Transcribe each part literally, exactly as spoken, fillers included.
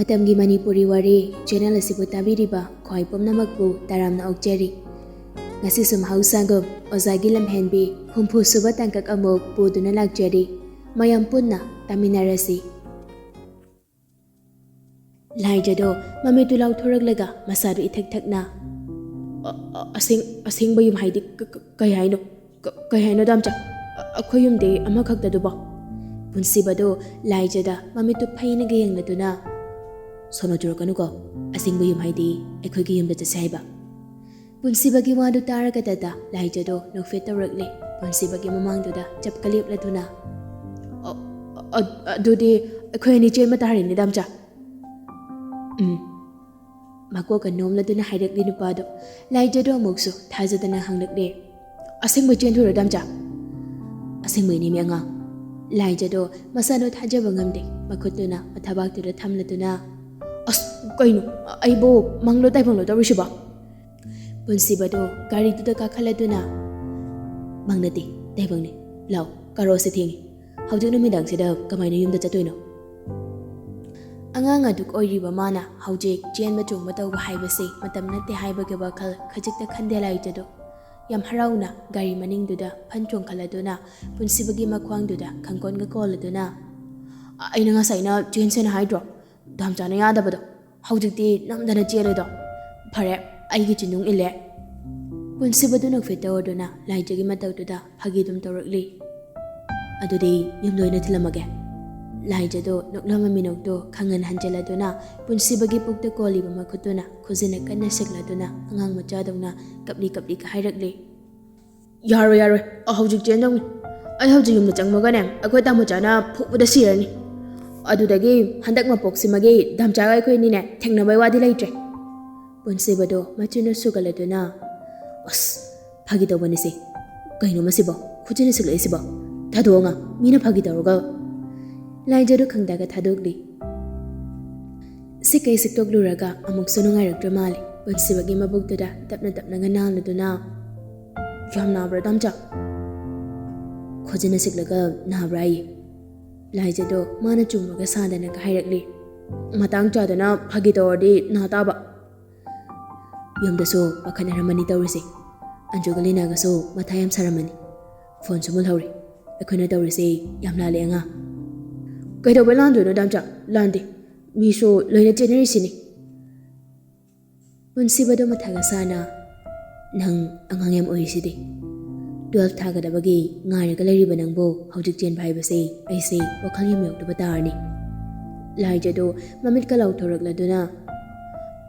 ꯃꯇꯝꯒꯤ ꯃꯅꯤꯄꯨꯔꯤ ꯋꯥꯔꯤ ꯆꯦꯅꯦꯜ ꯑꯁꯤꯕꯨ ꯇꯥꯕꯤꯔꯤꯕ ꯈ꯭ꯋꯥꯏ ꯄꯨꯝꯅꯃꯛꯄꯨ ꯇꯔꯥꯝꯅ ꯑꯣꯛꯆꯔꯤ꯫ ꯉꯁꯤꯁꯨ ꯃꯍꯧꯁꯥꯒꯨꯝ ꯑꯣꯖꯥꯒꯤ ꯂꯝꯍꯦꯟꯕꯤ ꯍꯨꯝꯐꯨ ꯁꯨꯕ ꯇꯥꯡꯀꯛ ꯑꯃꯨꯛ ꯄꯨꯗꯨꯅ ꯂꯥꯛꯆꯔꯤ꯫ ꯃꯌꯥꯝ ꯄꯨꯟꯅ ꯇꯥꯃꯤꯟꯅꯔꯁꯤ꯫ ꯂꯥꯏꯖꯗꯣ ꯃꯃꯤꯠꯇꯨ ꯂꯥꯎꯊꯣꯔꯛꯂꯒ ꯃꯁꯥꯗꯨ ꯏꯊꯛ ꯊꯛꯅ, "ꯑ-, ꯑ-, ꯑꯁꯦꯡ-, ꯑꯁꯦꯡꯕ ꯌꯨꯝ ꯍꯥꯏꯗꯤ ꯀ-, ꯀ-, ꯀꯩ ꯍꯥꯏꯅꯣ? ꯀ-, ꯀꯩ ꯍꯥꯏꯅꯣ, ꯗꯥꯝꯆꯥ? ꯑ-, ꯑꯩꯈꯣꯏ ꯌꯨꯝꯗꯤ ꯑꯃꯈꯛꯇꯗꯨꯕꯣ?" ꯄꯨꯟꯁꯤꯕꯗꯣ ꯂꯥꯏꯖꯗ ꯃꯃꯤꯠꯇꯨ ꯐꯩꯅꯒ ꯌꯦꯡꯂꯗꯨꯅ, "ꯁꯣꯅꯣ ꯆꯨꯔꯛꯀꯅꯨꯀꯣ, ꯑꯁꯦꯡꯕ ꯌꯨꯝ ꯍꯥꯏꯗꯤ ꯑꯩꯈꯣꯏꯒꯤ ꯌꯨꯝꯗ ꯆꯠꯁꯦ ꯍꯥꯏꯕ?" ꯄꯨꯟꯁꯤꯕꯒꯤ ꯋꯥꯗꯨ ꯇꯥꯔꯒꯗꯗ ꯂꯥꯏꯖꯗꯣ ꯅꯣꯛꯐꯦꯠ ꯇꯧꯔꯛꯂꯦ꯫ ꯄꯨꯟꯁꯤꯕꯒꯤ ꯃꯃꯥꯡꯗꯨꯗ ꯆꯞꯀ ꯂꯦꯞꯂꯗꯨꯅ, "ꯑ-, ꯑ-, ꯑꯗꯨꯗꯤ ꯑꯩꯈꯣꯏ ꯑꯅꯤ ꯆꯦꯟꯕ ꯇꯥꯔꯦꯅꯦ, ꯗꯥꯝꯆꯥ?" "ꯎꯝ," ꯃꯀꯣꯛꯀ ꯅꯣꯝꯂꯗꯨꯅ ꯍꯥꯏꯔꯛꯂꯤ ꯅꯨꯄꯥꯗꯣ꯫ ꯂꯥꯏꯖꯗꯣ ꯑꯃꯨꯛꯁꯨ ꯊꯥꯖꯗꯅ ꯍꯪꯂꯛꯂꯦ, "ꯑꯁꯦꯡꯕꯩ ꯆꯦꯟꯗꯣꯏꯔꯣ, ꯗꯥꯝꯆꯥ?" "ꯑꯁꯦꯡꯕꯩꯅꯦ, ꯃꯤ ꯑꯉꯥꯡ꯫" ꯂꯥꯏꯖꯗꯣ ꯃꯁꯥꯗꯣ ꯊꯥꯖꯕ ꯉꯝꯗꯦ꯫ ꯃꯈꯨꯠꯇꯨꯅ ꯃꯊꯕꯥꯛꯇꯨꯗ ꯊꯝꯂꯗꯨꯅ, "ꯑꯁ, ꯀꯩꯅꯣ? ꯑꯩꯕꯨ ꯃꯪꯂꯣ ꯇꯥꯏꯕꯪꯂꯣ ꯇꯧꯔꯤꯁꯤꯕꯣ?" ꯄꯨꯟꯁꯤꯕꯗꯣ ꯒꯥꯔꯤꯗꯨꯗ ꯀꯥꯈꯠꯂꯗꯨꯅ, "ꯃꯪ ꯅꯠꯇꯦ, ꯇꯥꯏꯕꯪꯅꯦ꯫ ꯂꯥꯎ, ꯀꯥꯔꯛꯑꯣꯁꯦ, ꯊꯦꯡꯉꯦ꯫ ꯍꯧꯖꯤꯛ ꯅꯨꯃꯤꯗꯥꯡꯁꯤꯗ ꯀꯃꯥꯏꯅ ꯌꯨꯝꯗ ꯆꯠꯇꯣꯏꯅꯣ?" ꯑꯉꯥꯡ ꯑꯗꯨꯛ ꯑꯣꯏꯔꯤꯕ ꯃꯥꯅ ꯍꯧꯖꯤꯛ ꯆꯦꯟꯕ ꯆꯣꯡꯕ ꯇꯧꯕ ꯍꯥꯏꯕꯁꯤ ꯃꯇꯝ ꯅꯠꯇꯦ ꯍꯥꯏꯕꯒꯤ ꯋꯥꯈꯜ ꯈꯖꯤꯛꯇ ꯈꯟꯗꯦ ꯂꯥꯏꯖꯗꯣ꯫ ꯌꯥꯝ ꯍꯔꯥꯎꯅ ꯒꯥꯔꯤ ꯃꯅꯤꯡꯗꯨꯗ ꯐꯟ ꯆꯣꯡꯈꯠꯂꯗꯨꯅ ꯄꯨꯟꯁꯤꯕꯒꯤ ꯃꯈ꯭ꯋꯥꯡꯗꯨꯗ ꯈꯪꯀꯣꯟꯒ ꯀꯣꯜꯂꯗꯨꯅ, "ꯑꯩꯅ ꯉꯁꯥꯏꯅ ꯆꯦꯟꯁꯦꯅ ꯍꯥꯏꯗ꯭ꯔꯣ? ꯗꯥꯝꯆꯥꯅ ꯌꯥꯗꯕꯗꯣ꯫ ꯍꯧꯖꯤꯛꯇꯤ ꯅꯝꯗꯅ ꯆꯦꯜꯂꯦꯗꯣ꯫ ꯐꯔꯦ, ꯑꯩꯒꯤ ꯆꯤꯟꯗꯨꯡ ꯏꯜꯂꯦ꯫" ꯄꯨꯟꯁꯤꯕꯗꯨ ꯅꯣꯛꯐꯦꯠ ꯇꯧꯔꯗꯨꯅ ꯂꯥꯏꯖꯒꯤ ꯃꯇꯧꯗꯨꯗ ꯐꯥꯒꯤ ꯑꯗꯨꯝ ꯇꯧꯔꯛꯂꯤ꯫ "ꯑꯗꯨꯗꯤ ꯌꯨꯝꯗ ꯑꯣꯏꯅ ꯊꯤꯜꯂꯝꯃꯒꯦ꯫" ꯂꯥꯏꯖꯗꯣ ꯅꯣꯛꯂꯝꯕ ꯃꯤꯅꯣꯛꯇꯣ ꯈꯪꯍꯟ ꯍꯟꯖꯤꯜꯂꯗꯨꯅ ꯄꯨꯟꯁꯤꯕꯒꯤ ꯄꯨꯛꯇ ꯀꯣꯜꯂꯤꯕ ꯃꯈꯨꯠꯇꯨꯅ ꯈꯨꯖꯤꯟꯅ ꯀꯟꯅ ꯁꯤꯛꯂꯗꯨꯅ ꯑꯉꯥꯡ ꯃꯆꯥꯗꯧꯅ ꯀꯞꯂꯤ ꯀꯞꯂꯤꯒ ꯍꯥꯏꯔꯛꯂꯤ꯫ "ꯌꯥꯔꯣꯏ, ꯌꯥꯔꯣꯏ, ꯑ, ꯍꯧꯖꯤꯛ ꯆꯦꯟꯗꯧꯅꯤ꯫ ꯑꯩ ꯍꯧꯖꯤꯛ ꯌꯨꯝꯗ ꯆꯪꯕꯒꯅꯦ, ꯑꯩꯈꯣꯏ ꯇꯥꯃꯣꯆꯥꯅ ꯐꯨꯕꯗ ꯁꯤꯔꯅꯤ꯫ ꯑꯗꯨꯗꯒꯤ ꯍꯟꯗꯛ ꯃꯄꯣꯛꯁꯤꯃꯒꯤ ꯗꯥꯝꯆꯥꯒ ꯑꯩꯈꯣꯏ ꯑꯅꯤꯅꯦ ꯊꯦꯡꯅꯕꯩ ꯋꯥꯗꯤ ꯂꯩꯇ꯭ꯔꯦ꯫" ꯄꯨꯟꯁꯤꯕꯗꯣ ꯃꯆꯤꯟꯅ ꯁꯨꯒꯠꯂꯗꯨꯅ, "ꯑꯁ, ꯐꯥꯒꯤ ꯇꯧꯕꯅꯤꯁꯦ꯫ ꯀꯩꯅꯣ ꯃꯁꯤꯕꯣ? ꯈꯨꯖꯤꯟꯅ ꯁꯤꯛꯂꯛꯏꯁꯤꯕꯣ? ꯊꯥꯗꯣꯛꯑꯣ ꯉꯥ, ꯃꯤꯅ ꯐꯥꯒꯤ ꯇꯧꯔꯒ꯫" ꯂꯥꯏꯖꯗꯣ ꯈꯪꯗꯥꯒ ꯊꯥꯗꯣꯛꯂꯤ꯫ ꯁꯤꯛꯀꯩ ꯁꯤꯛꯇꯣꯛꯂꯨꯔꯒ ꯑꯃꯨꯛꯁꯨ ꯅꯨꯡꯉꯥꯏꯔꯛꯇ꯭ꯔ ꯃꯥꯜꯂꯦ꯫ ꯄꯨꯟꯁꯤꯕꯒꯤ ꯃꯕꯨꯛꯇꯨꯗ ꯇꯞꯅ ꯇꯞꯅꯒ ꯅꯥꯜꯂꯗꯨꯅ, "ꯌꯥꯝ ꯅꯥꯕ꯭ꯔꯥ, ꯗꯥꯝꯆꯥ?" "ꯈꯨꯖꯤꯟꯅ ꯁꯤꯛꯂꯒ ꯅꯥꯕ꯭ꯔꯥ ꯍꯥꯏꯌꯦ?" ꯂꯥꯏꯖꯗꯣ ꯃꯥꯅ ꯆꯨꯝꯃꯒ ꯁꯥꯗꯅꯒ ꯍꯥꯏꯔꯛꯂꯤ꯫ ꯃꯇꯥꯡ ꯆꯥꯗꯅ ꯐꯥꯒꯤ ꯇꯧꯔꯗꯤ ꯅꯥ ꯇꯥꯕ꯫ ꯌꯨꯝꯗꯁꯨ ꯄꯥꯈꯠꯅꯔꯝꯃꯅꯤ ꯇꯧꯔꯤꯁꯦ꯫ ꯑꯟꯖꯨꯒ ꯂꯤꯅꯥꯒꯁꯨ ꯃꯊꯥ ꯌꯥꯝ ꯁꯥꯔꯝꯃꯅꯤ꯫ ꯐꯣꯟꯁꯨ ꯃꯨꯜꯍꯧꯔꯦ꯫ ꯑꯩꯈꯣꯏꯅ ꯇꯧꯔꯤꯁꯦ ꯌꯥꯝ ꯂꯥꯜꯂꯦ ꯑꯉꯥꯡ꯫ ꯀꯩꯗꯧꯕꯩ ꯂꯥꯟꯗꯣꯏꯅꯣ ꯗꯥꯝꯆꯥ? ꯂꯥꯟꯗꯦ꯫ ꯃꯤꯁꯨ ꯂꯣꯏꯅ ꯆꯦꯟꯅꯔꯤꯁꯤꯅꯤ꯫ ꯄꯨꯟꯁꯤꯕꯗꯣ ꯃꯊꯥꯒ ꯁꯥꯅ, "ꯅꯪ ꯑꯉꯥꯡ ꯌꯥꯝ ꯑꯣꯏꯔꯤꯁꯤꯗꯤ꯫ ꯇꯨꯋꯦꯜꯐ ꯊꯥꯒꯗꯕꯒꯤ ꯉꯥꯏꯔꯒ ꯂꯩꯔꯤꯕ ꯅꯪꯕꯨ ꯍꯧꯖꯤꯛ ꯆꯦꯟꯕ ꯍꯥꯏꯕꯁꯦ ꯑꯩꯁꯦ ꯋꯥꯈꯜ ꯌꯥꯝ ꯌꯥꯎꯗꯕ ꯇꯥꯔꯅꯤ꯫" ꯂꯥꯏꯖꯗꯣ ꯃꯃꯤꯠꯀ ꯂꯥꯎꯊꯣꯔꯛꯂꯗꯨꯅ,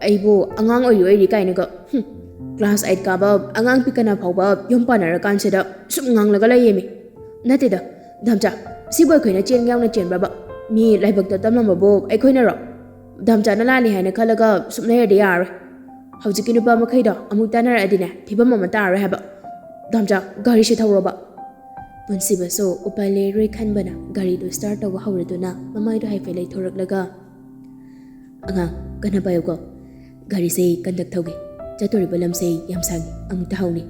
"ꯑꯩꯕꯨ ꯑꯉꯥꯡ ꯑꯣꯏꯔꯤ ꯑꯣꯏꯔꯤ ꯀꯥꯏꯅꯒ, ꯍꯨꯝ, ꯀ꯭ꯂꯥꯁ ꯑꯩꯠ ꯀꯥꯕ ꯑꯉꯥꯡ ꯄꯤꯛꯀꯅ ꯐꯥꯎꯕ ꯌꯨꯝ ꯄꯥꯟꯅꯔꯀꯥꯟꯁꯤꯗ ꯁꯨꯝ ꯉꯥꯡꯂꯒ ꯂꯩꯌꯦꯃꯤ꯫ ꯅꯠꯇꯦꯗ, ꯗꯥꯝꯆꯥ, ꯁꯤꯕꯨ ꯑꯩꯈꯣꯏꯅ ꯆꯦꯟ ꯌꯥꯎꯅ ꯆꯦꯟꯕ꯭ꯔꯕ? ꯃꯤ ꯂꯥꯏꯕꯛꯇ ꯇꯝꯂꯝꯕꯕꯨ ꯑꯩꯈꯣꯏꯅꯔꯣ? ꯗꯥꯝꯆꯥꯅ ꯂꯥꯜꯂꯤ ꯍꯥꯏꯅ ꯈꯜꯂꯒ ꯁꯨꯝ ꯂꯩꯔꯗꯤ ꯌꯥꯔꯔꯣꯏ꯫ ꯍꯧꯖꯤꯛꯀꯤ ꯅꯨꯄꯥ ꯃꯈꯩꯗꯣ ꯑꯃꯨꯛ ꯇꯥꯟꯅꯔꯛꯑꯗꯤꯅꯦ, ꯐꯤꯕꯝ ꯑꯃ ꯇꯥꯔꯔꯣꯏ ꯍꯥꯏꯕ꯫ ꯗꯥꯝꯆꯥ, ꯒꯥꯔꯤꯁꯦ ꯊꯧꯔꯣꯕ꯫" ꯄꯨꯟꯁꯤꯕꯁꯨ ꯎꯄꯥꯏ ꯂꯩꯔꯔꯣꯏ ꯈꯟꯕꯅ ꯒꯥꯔꯤꯗꯨ ꯁ꯭ꯇꯥꯔꯠ ꯇꯧꯕ ꯍꯧꯔꯗꯨꯅ ꯃꯃꯥꯏꯗꯣ ꯍꯥꯏꯐꯦꯠ ꯂꯩꯊꯣꯔꯛꯂꯒ, "ꯑꯉꯥꯡ, ꯀꯟꯅ ꯄꯥꯏꯌꯨꯀꯣ꯫ ꯒꯥꯔꯤꯁꯦ ꯀꯟꯗꯛ ꯊꯧꯒꯦ꯫ ꯆꯠꯇꯣꯔꯤꯕ ꯂꯝꯁꯦ ꯌꯥꯝ ꯁꯥꯡꯉꯤ, ꯑꯃꯨꯛꯇ ꯍꯧꯅꯤ꯫"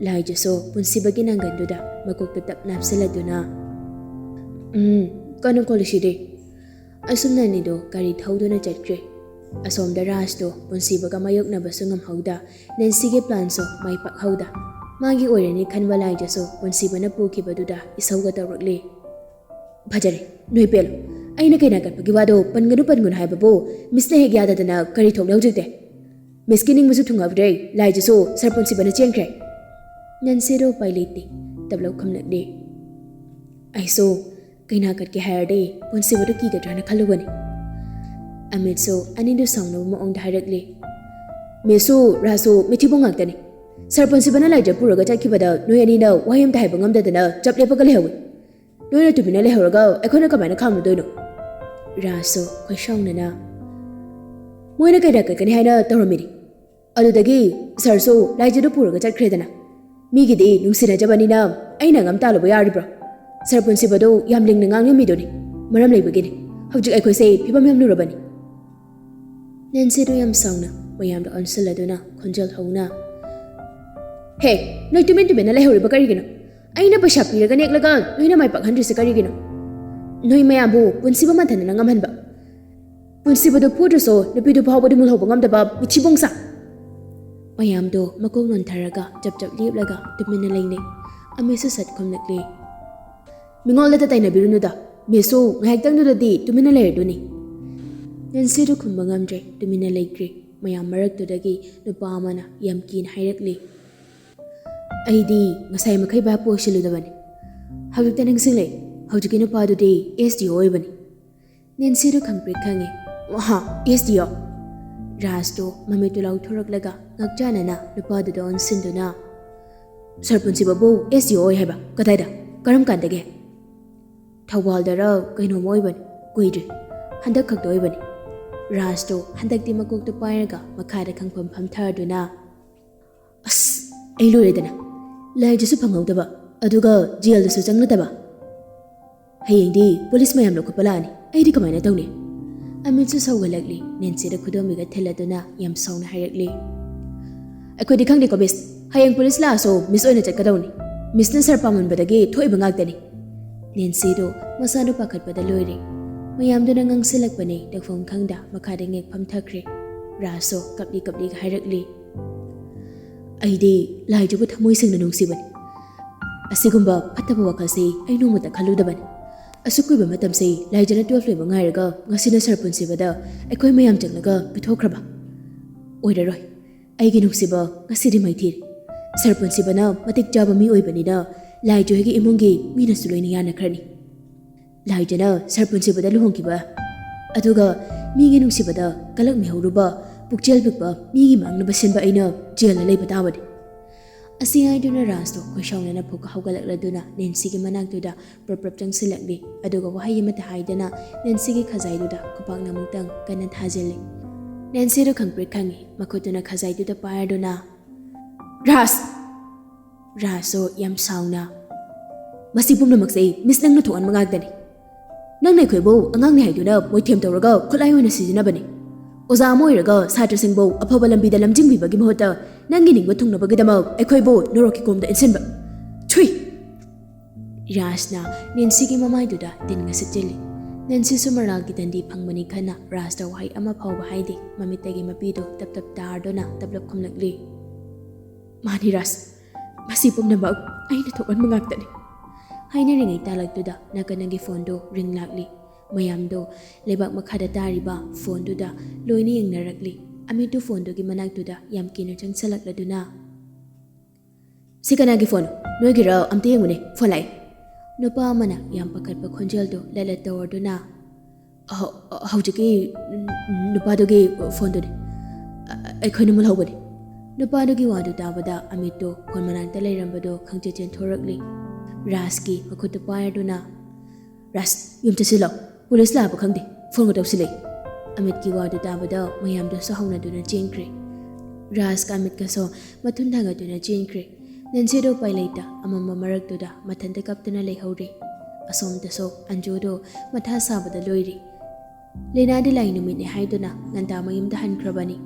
ꯂꯥꯏꯖꯁꯨ ꯄꯨꯟꯁꯤꯕꯒꯤ ꯅꯥꯡꯒꯟꯗꯨꯗ ꯃꯀꯣꯛꯇ ꯇꯞ ꯅꯞꯁꯤꯜꯂꯗꯨꯅ, "ꯎꯝ, ꯀꯟꯅ ꯀꯣꯜꯂꯤꯁꯤꯗꯤ꯫" ꯑꯁꯨꯝꯅ ꯑꯅꯤꯗꯣ ꯒꯥꯔꯤ ꯊꯧꯗꯨꯅ ꯆꯠꯈ꯭ꯔꯦ꯫ ꯑꯁꯣꯝꯗ ꯔꯥꯖꯇꯣ ꯄꯨꯟꯁꯤꯕꯒ ꯃꯥꯌꯣꯛꯅꯕꯁꯨ ꯉꯝꯍꯧꯗ, ꯅꯦꯟꯁꯤꯒꯤ ꯄ꯭ꯂꯥꯟꯁꯨ ꯃꯥꯏ ꯄꯥꯛꯍꯧꯗ꯫ ꯃꯥꯒꯤ ꯑꯣꯏꯔꯅꯤ ꯈꯟꯕ ꯂꯥꯏꯖꯁꯨ ꯄꯨꯟꯁꯤꯕꯅ ꯄꯨꯈꯤꯕꯗꯨꯗ ꯏꯁꯧꯒ ꯇꯧꯔꯛꯂꯦ꯫ "ꯐꯖꯔꯦ, ꯅꯣꯏ ꯄꯦꯜꯂꯣ꯫ ꯑꯩꯅ ꯀꯩꯅꯥ ꯀꯠꯄꯒꯤ ꯋꯥꯗꯣ ꯄꯟꯒꯅꯨ ꯄꯟꯒꯅꯨ ꯍꯥꯏꯕꯕꯨ ꯃꯤꯁꯅ ꯍꯦꯛ ꯌꯥꯗꯗꯅ ꯀꯔꯤ ꯊꯣꯛꯂꯦ ꯍꯧꯖꯤꯛꯇꯤ? ꯃꯤꯁꯀꯤ ꯅꯤꯡꯕꯁꯨ ꯊꯨꯡꯉꯕ꯭ꯔꯦ, ꯂꯥꯏꯖꯁꯨ ꯁꯥꯔ ꯄꯨꯟꯁꯤꯕꯅ ꯆꯦꯟꯈ꯭ꯔꯦ꯫" ꯅꯦꯟꯁꯤꯗꯣ ꯎꯄꯥꯏ ꯂꯩꯇꯦ, ꯇꯞꯂꯞ ꯈꯨꯝꯂꯛꯂꯦ꯫ ꯑꯩꯁꯨ ꯀꯩꯅꯥ ꯀꯠꯀꯦ ꯍꯥꯏꯔꯗꯤ ꯄꯨꯟꯁꯤꯕꯗꯨ ꯀꯤꯒꯗ꯭ꯔꯥꯅ ꯈꯜꯂꯨꯕꯅꯤ꯫ ꯑꯃꯤꯠꯁꯨ ꯑꯅꯤꯗꯨ ꯁꯥꯎꯅꯕ ꯃꯑꯣꯡꯗ ꯍꯥꯏꯔꯛꯂꯦ꯫ "ꯃꯤꯁꯁꯨ ꯔꯥꯖꯁꯨ ꯃꯤꯊꯤꯕꯣꯡ ꯉꯥꯛꯇꯅꯤ꯫ ꯁꯥꯔ ꯄꯨꯟꯁꯤꯕꯅ ꯂꯥꯏꯖ ꯄꯨꯔꯒ ꯆꯠꯈꯤꯕꯗ ꯅꯣꯏ ꯑꯅꯤꯅ ꯋꯥꯍꯩ ꯑꯝꯇ ꯍꯥꯏꯕ ꯉꯝꯗꯗꯅ ꯆꯞ ꯂꯦꯞꯄꯒ ꯂꯩꯍꯧꯏ꯫ ꯅꯣꯏꯅ ꯇꯨꯃꯤꯟꯅ ꯂꯩꯍꯧꯔꯒ ꯑꯩꯈꯣꯏꯅ ꯀꯃꯥꯏꯅ ꯈꯥꯝꯂꯨꯗꯣꯏꯅꯣ?" ꯔꯥꯖꯁꯨ ꯈꯣꯏꯁꯥꯎꯅꯅ, "ꯃꯣꯏꯅ ꯀꯩꯅꯥ ꯀꯠꯀꯅꯤ ꯍꯥꯏꯅ ꯇꯧꯔꯝꯃꯤꯅꯤ꯫ ꯑꯗꯨꯗꯒꯤ ꯁꯥꯔꯁꯨ ꯂꯥꯏꯖꯗꯨ ꯄꯨꯔꯒ ꯆꯠꯈ꯭ꯔꯦꯗꯅ꯫ ꯃꯤꯒꯤꯗꯤ ꯅꯨꯡꯁꯤꯅꯖꯕꯅꯤꯅ ꯑꯩꯅ ꯉꯝ ꯇꯥꯜꯂꯨꯕ ꯌꯥꯔꯤꯕ꯭ꯔꯣ? ꯁꯥꯔ ꯄꯨꯟꯁꯤꯕꯗꯨ ꯌꯥꯝ ꯂꯤꯡꯅ ꯉꯥꯡꯂꯝꯃꯤꯗꯨꯅꯤ꯫ ꯃꯔꯝ ꯂꯩꯕꯒꯤꯅꯤ꯫ ꯍꯧꯖꯤꯛ ꯑꯩꯈꯣꯏꯁꯦ ꯐꯤꯕꯝ ꯌꯥꯝ ꯂꯨꯔꯕꯅꯤ꯫" ꯅꯦꯟꯁꯤꯗꯨ ꯌꯥꯝ ꯁꯥꯎꯅ ꯃꯌꯥꯝꯗ ꯑꯣꯟꯁꯤꯜꯂꯗꯨꯅ ꯈꯣꯟꯖꯦꯜ ꯍꯧꯅ, "ꯍꯦ, ꯅꯣꯏ ꯇꯨꯃꯤꯟ ꯇꯨꯃꯤꯟꯅ ꯂꯩꯍꯧꯔꯤꯕ ꯀꯔꯤꯒꯤꯅꯣ? ꯑꯩꯅ ꯄꯩꯁꯥ ꯄꯤꯔꯒ ꯅꯦꯛꯂꯒ ꯅꯣꯏꯅ ꯃꯥꯏ ꯄꯥꯛꯍꯟꯗ꯭ꯔꯤꯁꯦ ꯀꯔꯤꯒꯤꯅꯣ? ꯅꯣꯏ ꯃꯌꯥꯝꯕꯨ ꯄꯨꯟꯁꯤꯕ ꯃꯟꯊꯟꯅꯅ ꯉꯝꯍꯟꯕ꯫ ꯄꯨꯟꯁꯤꯕꯗꯨ ꯐꯨꯗ꯭ꯔꯁꯨ ꯅꯨꯄꯤꯗꯨ ꯐꯥꯎꯕꯗꯤ ꯃꯨꯜꯍꯧꯕ ꯉꯝꯗꯕ ꯃꯤꯊꯤꯕꯣꯡ ꯆꯥ꯫ ꯃꯌꯥꯝꯗꯣ ꯃꯀꯣꯛ ꯅꯣꯟꯊꯔꯒ ꯆꯞ ꯆꯞ ꯂꯦꯞꯂꯒ ꯇꯨꯃꯤꯟꯅ ꯂꯩꯅꯩ꯫ ꯑꯃꯤꯠꯁꯨ ꯁꯠ ꯈꯨꯝꯂꯛꯂꯤ꯫ ꯃꯤꯉꯣꯟꯗꯇ ꯇꯥꯏꯅꯕꯤꯔꯨꯅꯨꯗ, ꯃꯤꯁꯁꯨ ꯉꯥꯏꯍꯥꯛꯇꯪꯗꯨꯗꯗꯤ ꯇꯨꯃꯤꯟꯅ ꯂꯩꯔꯗꯨꯅꯤ꯫ ꯅꯦꯟꯁꯤꯗꯨ ꯈꯨꯝꯕ ꯉꯝꯗ꯭ꯔꯦ, ꯇꯨꯃꯤꯟꯅ ꯂꯩꯈ꯭ꯔꯦ꯫ ꯃꯌꯥꯝ ꯃꯔꯛꯇꯨꯗꯒꯤ ꯅꯨꯄꯥ ꯑꯃꯅ ꯌꯥꯝ ꯀꯤꯅ ꯍꯥꯏꯔꯛꯂꯤ꯫ ꯑꯩꯗꯤ ꯉꯁꯥꯏ ꯃꯈꯩ ꯚꯥꯞ ꯑꯣꯏꯁꯤꯜꯂꯨꯗꯕꯅꯤ꯫ ꯍꯧꯖꯤꯛꯇ ꯅꯤꯡꯁꯤꯡꯂꯦ, ꯍꯧꯖꯤꯛꯀꯤ ꯅꯨꯄꯥꯗꯨꯗꯤ ꯑꯦꯁ ꯗꯤ ꯑꯣ ꯑꯣꯏꯕꯅꯤ꯫ ꯅꯦꯟꯁꯤꯗꯨ ꯈꯪꯄ꯭ꯔꯦꯛ ꯈꯪꯉꯤ꯫ "ꯍꯥ, ꯑꯦꯁ ꯗꯤ ꯑꯣ?" ꯔꯥꯖꯇꯣ ꯃꯃꯤꯠꯇꯨ ꯂꯥꯎꯊꯣꯔꯛꯂꯒ ꯉꯛꯆꯥꯅꯅ ꯅꯨꯄꯥꯗꯨꯗ ꯑꯣꯟꯁꯤꯟꯗꯨꯅ, "ꯁꯥꯔ ꯄꯨꯟꯁꯤꯕꯕꯨ ꯑꯦꯁ ꯗꯤ ꯑꯣ ꯑꯣꯏ ꯍꯥꯏꯕ? ꯀꯗꯥꯏꯗ? ꯀꯔꯝ ꯀꯥꯟꯗꯒꯤ?" "ꯊꯧꯕꯥꯜꯗꯔ ꯀꯩꯅꯣꯝꯃ ꯑꯣꯏꯕꯅꯤ, ꯀꯨꯏꯗ꯭ꯔꯤ, ꯍꯟꯗꯛ ꯈꯛꯇ ꯑꯣꯏꯕꯅꯤ꯫" ꯔꯥꯖꯇꯣ ꯍꯟꯗꯛꯇꯤ ꯃꯀꯣꯛꯇꯨ ꯄꯥꯏꯔꯒ ꯃꯈꯥꯗ ꯈꯪꯐꯝ ꯐꯝꯊꯗꯨꯅ, "ꯑꯁ, ꯑꯩ ꯂꯣꯏꯔꯦꯗꯅ꯫ ꯂꯥꯏꯗꯨꯁꯨ ꯐꯪꯍꯧꯗꯕ, ꯑꯗꯨꯒ ꯖꯦꯜꯗꯁꯨ ꯆꯪꯅꯗꯕ꯫ ꯍꯌꯦꯡꯗꯤ ꯄꯨꯂꯤꯁ ꯃꯌꯥꯝ ꯂꯧꯈꯠꯄ ꯂꯥꯛꯑꯅꯤ꯫ ꯑꯩꯗꯤ ꯀꯃꯥꯏꯅ ꯇꯧꯅꯤ?" ꯑꯃꯤꯠꯁꯨ ꯁꯧꯒꯠꯂꯛꯂꯤ꯫ ꯅꯦꯟꯁꯤꯗ ꯈꯨꯗꯣꯝꯕꯤꯒ ꯊꯤꯜꯂꯗꯨꯅ ꯌꯥꯝ ꯁꯥꯎꯅ ꯍꯥꯏꯔꯛꯂꯤ꯫ "ꯑꯩꯈꯣꯏꯗꯤ ꯈꯪꯗꯦꯀꯣ ꯃꯤꯁ, ꯍꯌꯦꯡ ꯄꯨꯂꯤꯁ ꯂꯥꯛꯑꯁꯨ ꯃꯤꯁ ꯑꯣꯏꯅ ꯆꯠꯀꯗꯧꯅꯤ꯫ ꯃꯤꯁꯅ ꯁꯥꯔ ꯄꯥꯝꯃꯟꯕꯗꯒꯤ ꯊꯣꯛꯏꯕ ꯉꯥꯛꯇꯅꯤ꯫" ꯅꯦꯟꯁꯤꯗꯣ ꯃꯁꯥꯗꯨ ꯄꯥꯈꯠꯄꯗ ꯂꯣꯏꯔꯦ꯫ ꯃꯌꯥꯝꯗꯨꯅ ꯉꯥꯡꯁꯤꯜꯂꯛꯄꯅꯤ ꯇꯧꯐꯝ ꯈꯪꯗ ꯃꯈꯥꯗ ꯉꯦꯛ ꯐꯝꯊꯈ꯭ꯔꯦ꯫ ꯔꯥꯖꯁꯨ ꯀꯞꯂꯤ ꯀꯞꯂꯤꯒ ꯍꯥꯏꯔꯛꯂꯤ꯫ "ꯑꯩꯗꯤ ꯂꯥꯏꯖꯕꯨ ꯊꯃꯣꯏ ꯁꯦꯡꯅ ꯅꯨꯡꯁꯤꯕꯅꯤ꯫ ꯑꯁꯤꯒꯨꯝꯕ ꯐꯠꯇꯕ ꯋꯥꯈꯜꯁꯤ ꯑꯩ ꯅꯣꯡꯃꯇ ꯈꯜꯂꯨꯗꯕꯅꯤ꯫ ꯑꯁꯨꯛ ꯀꯨꯏꯕ ꯃꯇꯝꯁꯤ ꯂꯥꯏꯖꯅ ꯇꯨꯋꯦꯜꯐ ꯂꯣꯏꯕ ꯉꯥꯏꯔꯒ ꯉꯁꯤꯅ ꯁꯥꯔ ꯄꯨꯟꯁꯤꯕꯗ ꯑꯩꯈꯣꯏ ꯃꯌꯥꯝ ꯆꯪꯂꯒ ꯄꯤꯊꯣꯛꯈ꯭ꯔꯕ꯫ ꯑꯣꯏꯔꯔꯣꯏ꯫ ꯑꯩꯒꯤ ꯅꯨꯡꯁꯤꯕ, ꯉꯁꯤꯗꯤ ꯃꯩꯊꯤꯔꯦ꯫ ꯁꯥꯔ ꯄꯨꯟꯁꯤꯕꯅ ꯃꯇꯤꯛ ꯆꯥꯕ ꯃꯤ ꯑꯣꯏꯕꯅꯤꯅ ꯂꯥꯏꯖ ꯍꯣꯏꯒꯤ ꯏꯃꯨꯡꯒꯤ ꯃꯤꯅꯁꯨ ꯂꯣꯏꯅ ꯌꯥꯅꯈ꯭ꯔꯅꯤ꯫ ꯂꯥꯏꯖꯅ ꯁꯥꯔ ꯄꯨꯟꯁꯤꯕꯗ ꯂꯨꯍꯣꯡꯈꯤꯕ, ꯑꯗꯨꯒ ꯃꯤꯒꯤ ꯅꯨꯡꯁꯤꯕꯗ ꯀꯂꯛꯃꯤꯍꯧꯔꯨꯕ, ꯄꯨꯛꯆꯦꯜ ꯄꯤꯛꯄ ꯃꯤꯒꯤ ꯃꯥꯡꯅꯕ ꯁꯤꯟꯕ ꯑꯩꯅ ꯖꯦꯜꯗ ꯂꯩꯕ ꯇꯥꯕꯅꯤ꯫" ꯑꯁꯤ ꯍꯥꯏꯗꯨꯅ ꯔꯥꯖꯇꯣ ꯈꯣꯏꯁꯥꯎꯅꯅ ꯐꯨꯛ ꯍꯧꯒꯠꯂꯛꯂꯗꯨꯅ ꯅꯦꯟꯁꯤꯒꯤ ꯃꯅꯥꯛꯇꯨꯗ ꯄ꯭ꯔꯞ ꯄ꯭ꯔꯞ ꯆꯪꯁꯤꯜꯂꯛꯂꯤ꯫ ꯑꯗꯨꯒ ꯋꯥꯍꯩ ꯑꯃꯠꯇ ꯍꯥꯏꯗꯅ ꯅꯦꯟꯁꯤꯒꯤ ꯈꯖꯥꯏꯗꯨꯗ ꯈꯨꯄꯥꯛꯅ ꯑꯃꯨꯛꯇꯪ ꯀꯟꯅ ꯊꯥꯖꯤꯜꯂꯤ꯫ ꯅꯦꯟꯁꯤꯗꯨ ꯈꯪꯄ꯭ꯔꯦꯛ ꯈꯪꯉꯤ꯫ ꯃꯈꯨꯠꯇꯨꯅ ꯈꯖꯥꯏꯗꯨꯗ ꯄꯥꯏꯔꯗꯨꯅ, "ꯔꯥꯖ!" ꯔꯥꯖꯁꯨ ꯌꯥꯝ ꯁꯥꯎꯅ, "ꯃꯁꯤ ꯄꯨꯝꯅꯃꯛꯁꯦ ꯃꯤꯁ ꯅꯪꯅ ꯊꯣꯛꯍꯟꯕ ꯉꯥꯛꯇꯅꯤ꯫ ꯅꯪꯅ ꯑꯩꯈꯣꯏꯕꯨ ꯑꯉꯥꯡꯅꯤ ꯍꯥꯏꯗꯨꯅ ꯃꯣꯏꯊꯦꯝ ꯇꯧꯔꯒ ꯈꯨꯠꯂꯥꯏ ꯑꯣꯏꯅ ꯁꯤꯖꯤꯟꯅꯕꯅꯤ꯫ ꯑꯣꯖꯥ ꯑꯃ ꯑꯣꯏꯔꯒ ꯁꯥꯇ꯭ꯔꯁꯤꯡꯕꯨ ꯑꯐꯕ ꯂꯝꯕꯤꯗ ꯂꯝꯖꯤꯡꯕꯤꯕꯒꯤ ꯃꯍꯨꯠꯇ ꯅꯪꯒꯤ ꯅꯤꯡꯕ ꯊꯨꯡꯅꯕꯒꯤꯗꯃꯛ ꯑꯩꯈꯣꯏꯕꯨ ꯅꯣꯔꯣꯛꯀꯤ ꯀꯣꯝꯗ ꯏꯟꯁꯤꯟꯕ꯫ ꯊꯨꯏ!" ꯔꯥꯖꯅ ꯅꯦꯟꯁꯤꯒꯤ ꯃꯃꯥꯏꯗꯨꯗ ꯇꯤꯟ ꯉꯁꯤꯠꯆꯤꯜꯂꯤ꯫ ꯅꯦꯟꯁꯤꯁꯨ ꯃꯔꯥꯜꯒꯤ ꯗꯟꯗꯤ ꯐꯪꯕꯅꯤ ꯈꯟꯅ ꯔꯥꯖꯇ ꯋꯥꯍꯩ ꯑꯃ ꯐꯥꯎꯕ ꯍꯥꯏꯗꯦ꯫ ꯃꯃꯤꯠꯇꯒꯤ ꯃꯄꯤꯗꯨ ꯇꯞ ꯇꯞ ꯇꯥꯔꯗꯨꯅ ꯇꯞꯂꯞ ꯈꯨꯝꯂꯛꯂꯤ꯫ "ꯃꯥꯅꯤ ꯔꯥꯖ, ꯃꯁꯤ ꯄꯨꯝꯅꯃꯛ ꯑꯩꯅ ꯊꯣꯛꯍꯟꯕ ꯉꯥꯛꯇꯅꯤ"꯫ ꯍꯥꯏꯅꯔꯤꯉꯩ ꯇꯥꯂꯛꯇꯨꯗ ꯅꯥꯀꯟꯒꯤ ꯐꯣꯟꯗꯨ ꯔꯤꯡ ꯂꯥꯛꯂꯤ꯫ ꯃꯌꯥꯝꯗꯣ ꯂꯩꯕꯥꯛ ꯃꯈꯥꯗ ꯇꯥꯔꯤꯕ ꯐꯣꯟꯗꯨꯗ ꯂꯣꯏꯅ ꯌꯦꯡꯅꯔꯛꯂꯤ꯫ ꯑꯃꯤꯠꯇꯨ ꯐꯣꯟꯗꯨꯒꯤ ꯃꯅꯥꯛꯇꯨꯗ ꯌꯥꯝ ꯀꯤꯅ ꯆꯪꯁꯜꯂꯛꯂꯗꯨꯅ, "ꯁꯤ ꯀꯅꯥꯒꯤ ꯐꯣꯟ? ꯅꯣꯏꯒꯤꯔ? ꯑꯝꯇ ꯌꯦꯡꯉꯨꯅꯦ, ꯐꯣꯟ ꯂꯥꯛꯑꯦ"꯫ ꯅꯨꯄꯥ ꯑꯃꯅ ꯌꯥꯝ ꯄꯥꯈꯠꯄ ꯈꯣꯟꯖꯦꯜꯗꯨ ꯂꯠꯂꯠ ꯇꯧꯔꯗꯨꯅ, "ꯑꯍ-, ꯍꯧꯖꯤꯛꯀꯤ ꯅꯨꯄꯥꯗꯨꯒꯤ ꯐꯣꯟꯗꯨꯅꯤ꯫ ꯑ-, ꯑꯩꯈꯣꯏꯅ ꯃꯨꯜꯍꯧꯕꯅꯤ"꯫ ꯅꯨꯄꯥꯗꯨꯒꯤ ꯋꯥꯗꯨ ꯇꯥꯕꯗ ꯑꯃꯤꯠꯇꯨ ꯐꯣꯟ ꯃꯅꯥꯛꯇ ꯂꯩꯔꯝꯕꯗꯨ ꯈꯪꯆꯦ ꯆꯦꯟꯊꯣꯔꯛꯂꯤ꯫ ꯔꯥꯖꯀꯤ ꯃꯈꯨꯠꯇꯨ ꯄꯥꯏꯔꯗꯨꯅ, "ꯔꯥꯖ, ꯌꯨꯝ ꯆꯠꯁꯤꯜꯂꯣ꯫ ꯄꯨꯂꯤꯁ ꯂꯥꯛꯄ ꯈꯪꯗꯦ꯫ ꯐꯣꯟꯒ ꯇꯧꯁꯤꯜꯂꯛꯏ"꯫ ꯑꯃꯤꯠꯀꯤ ꯋꯥꯗꯨ ꯇꯥꯕꯗ ꯃꯌꯥꯝꯗꯨꯁꯨ ꯍꯧꯅꯗꯨꯅ ꯆꯦꯟꯈ꯭ꯔꯦ꯫ ꯔꯥꯖꯀ ꯑꯃꯤꯠꯀꯁꯨ ꯃꯊꯨꯟ ꯊꯥꯡꯒꯠꯇꯨꯅ ꯆꯦꯟꯈ꯭ꯔꯦ꯫ ꯅꯦꯟꯁꯤꯗꯣ ꯎꯄꯥꯏ ꯂꯩꯇ ꯑꯃꯝꯕ ꯃꯔꯛꯇꯨꯗ ꯃꯊꯟꯇ ꯀꯞꯇꯨꯅ ꯂꯩꯍꯧꯔꯦ꯫ ꯑꯁꯣꯝꯗꯁꯨ ꯑꯟꯖꯨꯗꯣ ꯃꯊꯥ ꯁꯥꯕꯗ ꯂꯣꯏꯔꯦ꯫ ꯂꯦꯅꯥꯗꯤ ꯂꯥꯏ ꯅꯨꯃꯤꯠꯅꯤ ꯍꯥꯏꯗꯨꯅ ꯉꯟꯇꯥ ꯃꯌꯨꯝꯗ ꯍꯟꯈ꯭ꯔꯕꯅꯤ꯫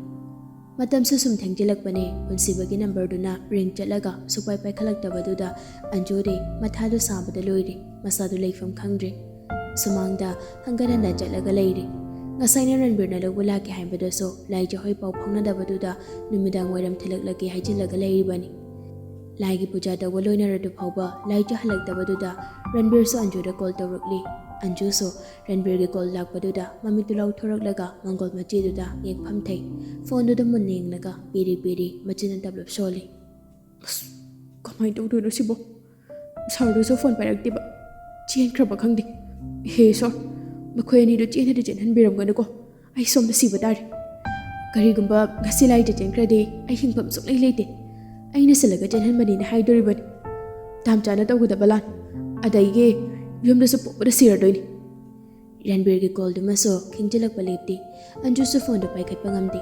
ꯃꯇꯝꯁꯨ ꯁꯨꯝ ꯊꯦꯡꯖꯤꯜꯂꯛꯄꯅꯦ꯫ ꯄꯨꯟꯁꯤꯕꯒꯤ ꯅꯝꯕꯔꯗꯨꯅ ꯔꯤꯡ ꯆꯠꯂꯒ ꯁꯨꯛꯄꯥꯏ ꯄꯥꯏꯈꯠꯂꯛꯇꯕꯗꯨꯗ ꯑꯟꯖꯨꯗꯤ ꯃꯊꯥꯗꯨ ꯁꯥꯕꯗ ꯂꯣꯏꯔꯦ꯫ ꯃꯁꯥꯗꯨ ꯂꯩꯐꯝ ꯈꯪꯗ꯭ꯔꯦ꯫ ꯁꯨꯃꯥꯡꯗ ꯍꯪꯒꯠ ꯍꯟꯗ ꯆꯠꯂꯒ ꯂꯩꯔꯦ꯫ ꯉꯁꯥꯏꯅ ꯔꯟꯕꯤꯔꯅ ꯂꯧꯕ ꯂꯥꯛꯀꯦ ꯍꯥꯏꯕꯗꯨꯁꯨ ꯂꯥꯏꯖ ꯍꯣꯏ ꯄꯥꯎ ꯐꯥꯎꯅꯗꯕꯗꯨꯗ ꯅꯨꯃꯤꯗꯥꯡ ꯋꯥꯏꯔꯝ ꯊꯤꯜꯂꯛꯂꯒꯦ ꯍꯥꯏꯖꯤꯜꯂꯒ ꯂꯩꯔꯤꯕꯅꯤ꯫ ꯂꯥꯏꯒꯤ ꯄꯨꯖꯥ ꯇꯧꯕ ꯂꯣꯏꯅꯔꯗꯨ ꯐꯥꯎꯕ ꯂꯥꯏꯖ ꯍꯜꯂꯛꯇꯕꯗꯨꯗ ꯔꯟꯕꯤꯔꯁꯨ ꯑꯟꯖꯨꯗ ꯀꯣꯜ ꯇꯧꯔꯛꯂꯤ꯫ ꯑꯟꯖꯨꯁꯨ ꯔꯟꯕꯤꯔꯒꯤ ꯀꯣꯜ ꯂꯥꯛꯄꯗꯨꯗ ꯃꯃꯤꯠꯇꯨ ꯂꯥꯎꯊꯣꯔꯛꯂꯒ ꯃꯪꯒꯣꯜ ꯃꯆꯤꯗꯨꯗ ꯌꯦꯡꯐꯝ ꯊꯩ꯫ ꯐꯣꯟꯗꯨꯗ ꯃꯨꯟꯅ ꯌꯦꯡꯂꯒ ꯄꯤꯔꯤ ꯄꯤꯔꯤ ꯃꯆꯤꯟꯅ ꯇꯞꯂꯞ ꯁꯣꯜꯂꯤ꯫ "ꯑꯁ, ꯀꯃꯥꯏꯅ ꯇꯧꯗꯣꯏꯅꯣ ꯁꯤꯕꯣ? ꯁꯥꯔꯗꯨꯁꯨ ꯐꯣꯟ ꯄꯥꯏꯔꯛꯇꯦꯕ꯫ ꯆꯦꯟꯈ꯭ꯔꯕ ꯈꯪꯗꯦ꯫ ꯍꯦ ꯏꯁꯣꯔ, ꯃꯈꯣꯏ ꯑꯅꯤꯗꯨ ꯆꯦꯟꯅꯗꯤ ꯆꯦꯟꯍꯟꯕꯤꯔꯝꯒꯅꯨꯀꯣ꯫ ꯑꯩ ꯁꯣꯝꯗ ꯁꯤꯕ ꯇꯥꯔꯦ꯫ ꯀꯔꯤꯒꯨꯝꯕ ꯉꯁꯤ ꯂꯥꯏꯖ ꯆꯦꯟꯈ꯭ꯔꯗꯤ ꯑꯩ ꯍꯤꯡꯐꯝ ꯁꯨꯡꯂꯩ ꯂꯩꯇꯦ꯫ ꯑꯩꯅ ꯁꯤꯜꯂꯒ ꯆꯦꯟꯍꯟꯕꯅꯤꯅ ꯍꯥꯏꯗꯣꯔꯤꯕꯅꯤ꯫ ꯇꯥꯝ ꯆꯥꯅ ꯇꯧꯒꯗꯕ ꯂꯥꯟ꯫ ꯑꯗꯒꯤ ꯌꯨꯝꯗꯁꯨ ꯄꯣꯛꯄꯗ ꯁꯤꯔꯗꯣꯏꯅꯤ"꯫ ꯔꯟꯕꯤꯔꯒꯤ ꯀꯣꯜꯗꯨꯃꯁꯨ ꯈꯤꯡꯖꯤꯜꯂꯛꯄ ꯂꯦꯞꯇꯦ꯫ ꯑꯟꯖꯨꯁꯨ ꯐꯣꯟꯗꯨ ꯄꯥꯏꯈꯠꯄ ꯉꯝꯗꯦ꯫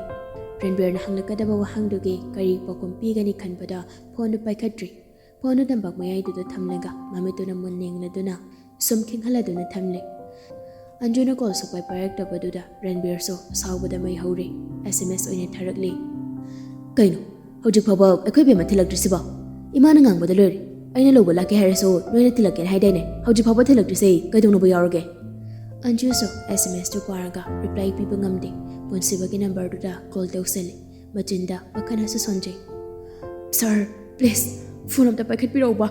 ꯔꯟꯕꯤꯔꯅ ꯍꯪꯂꯛꯀꯗꯕ ꯋꯥꯍꯪꯗꯨꯒꯤ ꯀꯔꯤ ꯄꯥꯎꯈꯨꯝ ꯄꯤꯒꯅꯤ ꯈꯟꯕꯗ ꯐꯣꯟꯗꯨ ꯄꯥꯏꯈꯠꯇ꯭ꯔꯤ꯫ ꯐꯣꯟꯗꯨ ꯇꯝꯄꯥꯛ ꯃꯌꯥꯏꯗꯨꯗ ꯊꯝꯂꯒ ꯃꯃꯤꯠꯇꯨꯅ ꯃꯨꯟꯅ ꯌꯦꯡꯂꯗꯨꯅ ꯁꯨꯝ ꯈꯤꯡꯍꯜꯂꯗꯨꯅ ꯊꯝꯂꯦ꯫ ꯑꯟꯖꯨꯅ ꯀꯣꯜ ꯁꯨꯛꯄꯥꯏ ꯄꯥꯏꯔꯛꯇꯕꯗꯨꯗ ꯔꯟꯕꯤꯔꯁꯨ ꯁꯥꯎꯕꯗ ꯃꯩ ꯍꯧꯔꯦ꯫ ꯑꯦꯁ ꯑꯦꯝ ꯑꯦꯁ ꯑꯣꯏꯅ ꯊꯥꯔꯛꯂꯦ꯫ "ꯀꯩꯅꯣ, ꯍꯧꯖꯤꯛ ꯐꯥꯎꯕ ꯑꯩꯈꯣꯏ ꯕꯦꯝꯃ ꯊꯤꯜꯂꯛꯇ꯭ꯔꯤꯁꯤꯕꯣ? ꯏꯃꯥꯅ ꯉꯥꯡꯕꯗ ꯂꯣꯏꯔꯦ꯫ ꯑꯩꯅ ꯂꯧꯕ ꯂꯥꯛꯀꯦ ꯍꯥꯏꯔꯁꯨ ꯅꯣꯏꯅ ꯊꯤꯜꯂꯛꯀꯦꯅ ꯍꯥꯏꯗꯥꯏꯅꯦ? ꯍꯧꯖꯤꯛ ꯐꯥꯎꯕ ꯊꯤꯜꯂꯛꯇ꯭ꯔꯤꯁꯦ ꯀꯩꯗꯧꯅꯕ ꯌꯥꯎꯔꯒꯦ?" ꯑꯟꯖꯨꯁꯨ ꯑꯦꯁ ꯑꯦꯝ ꯑꯦꯁꯇꯨ ꯄꯥꯔꯒ ꯔꯤꯄ꯭ꯂꯥꯏ ꯄꯤꯕ ꯉꯝꯗꯦ꯫ ꯄꯨꯟꯁꯤꯕꯒꯤ ꯅꯝꯕꯔꯗꯨꯗ ꯀꯣꯜ ꯇꯧꯁꯜꯂꯤ꯫ ꯃꯆꯤꯟꯗ ꯄꯥꯈꯠꯅꯁꯨ ꯁꯣꯟꯖꯩ꯫ "ꯁꯥꯔ, ꯄ꯭ꯂꯤꯖ, ꯐꯣꯟ ꯑꯝꯇ ꯄꯥꯏꯈꯠꯄꯤꯔꯛꯎꯕ꯫"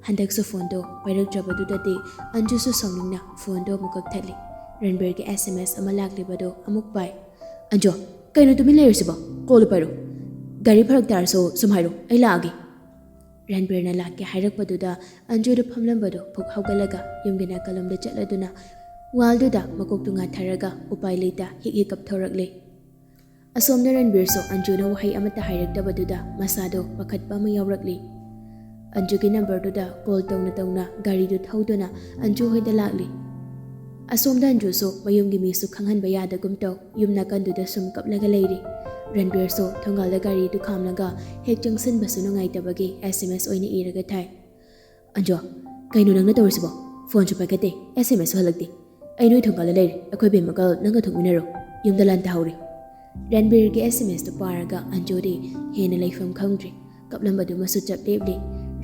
ꯍꯟꯗꯛꯁꯨ ꯐꯣꯟꯗꯣ ꯄꯥꯏꯔꯛꯇ꯭ꯔꯕꯗꯨꯗꯗꯤ ꯑꯟꯖꯨꯁꯨ ꯁꯥꯎꯅꯤꯡꯅ ꯐꯣꯟꯗꯣ ꯑꯃꯨꯛ ꯀꯛꯊꯠꯂꯤ꯫ ꯔꯟꯕꯤꯔꯒꯤ ꯑꯦꯁ ꯑꯦꯝ ꯑꯦꯁ ꯑꯃ ꯂꯥꯛꯂꯤꯕꯗꯣ ꯑꯃꯨꯛ ꯄꯥꯏ꯫ "ꯑꯟꯖꯨ, ꯀꯩꯅꯣ ꯇꯨꯃꯤꯟ ꯂꯩꯔꯤꯁꯤꯕꯣ? ꯀꯣꯜꯗꯣ ꯄꯥꯏꯔꯣ꯫ ꯒꯥꯔꯤ ꯐꯔꯛ ꯇꯥꯔꯁꯨ ꯁꯨꯝ ꯍꯥꯏꯔꯣ, ꯑꯩ ꯂꯥꯛꯑꯒꯦ꯫" ꯔꯟꯕꯤꯔꯅ ꯂꯥꯛꯀꯦ ꯍꯥꯏꯔꯛꯄꯗꯨꯗ ꯑꯟꯖꯨꯗꯨ ꯐꯝꯂꯝꯕꯗꯣ ꯐꯨꯛ ꯍꯧꯒꯠꯂꯒ ꯌꯨꯝꯒꯤ ꯅꯥꯀꯜꯂꯣꯝꯗ ꯆꯠꯂꯗꯨꯅ ꯋꯥꯜꯗꯨꯗ ꯃꯀꯣꯛꯇꯨ ꯉꯥꯊꯔꯒ ꯎꯄꯥꯏ ꯂꯩꯇ ꯍꯤꯛ ꯍꯤꯛ ꯀꯞꯊꯣꯔꯛꯂꯦ꯫ ꯑꯁꯣꯝꯗ ꯔꯟꯕꯤꯔꯁꯨ ꯑꯟꯖꯨꯅ ꯋꯥꯍꯩ ꯑꯃꯠꯇ ꯍꯥꯏꯔꯛꯇꯕꯗꯨꯗ ꯃꯁꯥꯗꯣ ꯄꯥꯈꯠꯄ ꯑꯃ ꯌꯥꯎꯔꯛꯂꯤ꯫ ꯑꯟꯖꯨꯒꯤ ꯅꯝꯕꯔꯗꯨꯗ ꯀꯣꯜ ꯇꯧꯅ ꯇꯧꯅ ꯒꯥꯔꯤꯗꯨ ꯊꯧꯗꯨꯅ ꯑꯟꯖꯨ ꯍꯣꯏꯗ ꯂꯥꯛꯂꯤ꯫ ꯑꯁꯣꯝꯗ ꯑꯟꯖꯨꯁꯨ ꯃꯌꯨꯝꯒꯤ ꯃꯤꯁꯨ ꯈꯪꯍꯟꯕ ꯌꯥꯗꯒꯨꯝ ꯇꯧ ꯌꯨꯝ ꯅꯥꯀꯟꯗꯨꯗ ꯁꯨꯝ ꯀꯞꯂꯒ ꯂꯩꯔꯤ꯫ ꯔꯟꯕꯤꯔꯁꯨ ꯊꯣꯡꯒꯥꯜꯗ ꯒꯥꯔꯤꯗꯨ ꯈꯥꯝꯂꯒ ꯍꯦꯛ ꯆꯪꯁꯤꯟꯕꯁꯨ ꯅꯨꯡꯉꯥꯏꯇꯕꯒꯤ ꯑꯦꯁ ꯑꯦꯝ ꯑꯦꯁ ꯑꯣꯏꯅ ꯏꯔꯒ ꯊꯥꯏ꯫ "ꯑꯟꯖꯨ, ꯀꯩꯅꯣ ꯅꯪꯅ ꯇꯧꯔꯤꯁꯤꯕꯣ? ꯐꯣꯟꯁꯨ ꯄꯥꯏꯈꯠꯇꯦ, ꯑꯦꯁ ꯑꯦꯝ ꯑꯦꯁꯁꯨ ꯍꯜꯂꯛꯇꯦ꯫ ꯑꯩ ꯅꯣꯏ ꯊꯣꯡꯒꯥꯜꯗ ꯂꯩꯔꯦ, ꯑꯩꯈꯣꯏ ꯕꯦꯝꯃꯒ ꯅꯪꯒ ꯊꯣꯛꯃꯤꯟꯅꯔꯣ꯫ ꯌꯨꯝꯗ ꯂꯥꯟ ꯇꯥꯍꯧꯔꯦ꯫" ꯔꯟꯕꯤꯔꯒꯤ ꯑꯦꯁ ꯑꯦꯝ ꯑꯦꯁꯇꯨ ꯄꯥꯔꯒ ꯑꯟꯖꯨꯗꯤ ꯍꯦꯟꯅ ꯂꯩꯐꯝ ꯈꯪꯗ꯭ꯔꯦ꯫ ꯀꯞꯂꯝꯕꯗꯨꯃꯁꯨ ꯆꯞ ꯂꯦꯞꯂꯤ꯫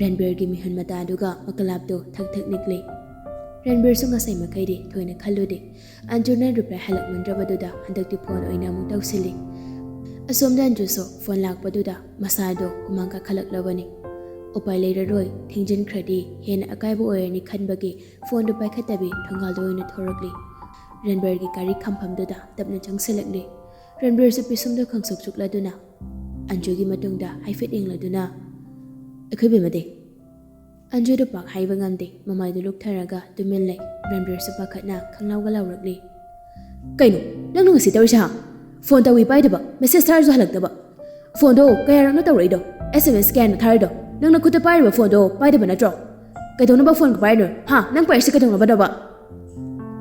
ꯔꯟꯕꯤꯔꯒꯤ ꯃꯤꯍꯨꯟ ꯃꯇꯥꯗꯨꯒ ꯃꯀꯂꯥꯞꯇꯨ ꯊꯛ ꯊꯛ ꯅꯤꯛꯂꯤ꯫ ꯔꯟꯕꯤꯔꯁꯨ ꯉꯁꯥꯏ ꯃꯈꯩꯗꯤ ꯊꯣꯏꯅ ꯈꯜꯂꯨꯗꯦ꯫ ꯑꯟꯖꯨꯅ ꯔꯤꯄ꯭ꯂꯥꯏ ꯍꯜꯂꯛꯃꯟꯗ꯭ꯔꯕꯗꯨꯗ ꯍꯟꯗꯛꯇꯤ ꯐꯣꯟ ꯑꯣꯏꯅ ꯑꯃꯨꯛ ꯇꯧꯁꯤꯜꯂꯤ꯫ ꯑꯁꯣꯝꯗ ꯑꯟꯖꯨꯁꯨ ꯐꯣꯟ ꯂꯥꯛꯄꯗꯨꯗ ꯃꯁꯥꯗꯣ ꯍꯨꯃꯥꯡ ꯀꯥꯈꯠꯂꯛꯂꯕꯅꯤ꯫ ꯎꯄꯥꯏ ꯂꯩꯔꯔꯣꯏ, ꯊꯦꯡꯖꯤꯟꯈ꯭ꯔꯗꯤ ꯍꯦꯟꯅ ꯑꯀꯥꯏꯕ ꯑꯣꯏꯔꯅꯤ ꯈꯟꯕꯒꯤ ꯐꯣꯟꯗꯨ ꯄꯥꯏꯈꯠꯇꯕꯤ ꯊꯣꯡꯒꯥꯜꯗ ꯑꯣꯏꯅ ꯊꯣꯔꯛꯂꯤ꯫ ꯔꯟꯕꯤꯔꯒꯤ ꯒꯥꯔꯤ ꯈꯥꯝꯐꯝꯗꯨꯗ ꯇꯞꯅ ꯆꯪꯁꯤꯜꯂꯛꯂꯤ꯫ ꯔꯟꯕꯤꯔꯁꯨ ꯄꯤꯁꯨꯝꯗ ꯈꯪꯁꯨꯛ ꯆꯨꯛꯂꯗꯨꯅ ꯑꯟꯖꯨꯒꯤ ꯃꯇꯨꯡꯗ ꯍꯥꯏꯐꯦꯠ ꯌꯦꯡꯂꯗꯨꯅ, "ꯑꯩꯈꯣꯏ ꯕꯦꯝꯃꯗꯤ?" ꯑꯟꯖꯨꯗꯨ ꯄꯥꯛ ꯍꯥꯏꯕ ꯉꯝꯗꯦ꯫ ꯃꯃꯥꯏꯗꯨ ꯂꯨꯛꯊꯔꯒ ꯇꯨꯃꯤꯟ ꯂꯩ꯫ ꯔꯟꯕꯤꯔꯁꯨ ꯄꯥꯈꯠꯅ ꯈꯪꯂꯥꯎꯒ ꯂꯥꯎꯔꯛꯂꯤ꯫ "ꯀꯩꯅꯣ ꯅꯪꯅ ꯉꯁꯤ ꯇꯧꯔꯤꯁꯦ, ꯍꯥ? ꯐꯣꯟ ꯇꯧꯏ ꯄꯥꯏꯗꯕ, ꯃꯦꯁꯦꯖ ꯊꯥꯔꯁꯨ ꯍꯜꯂꯛꯇꯕ꯫ ꯐꯣꯟꯗꯣ ꯀꯌꯥꯔꯛꯅꯣ ꯇꯧꯔꯛꯏꯗꯣ? ꯑꯦꯁ ꯑꯦꯝ ꯑꯦꯁ ꯀꯌꯥꯅꯣ ꯊꯥꯔꯤꯗꯣ? ꯅꯪꯅ ꯈꯨꯠꯇ ꯄꯥꯏꯔꯤꯕ ꯐꯣꯟꯗꯣ ꯄꯥꯏꯗꯕ ꯅꯠꯇ꯭ꯔꯣ? ꯀꯩꯗꯧꯅꯕ ꯐꯣꯟꯒ ꯄꯥꯏꯔꯤꯅꯣ, ꯍꯥ? ꯅꯪ ꯄꯥꯏꯔꯤꯁꯦ ꯀꯩꯗꯧꯅꯕꯅꯣꯕ?"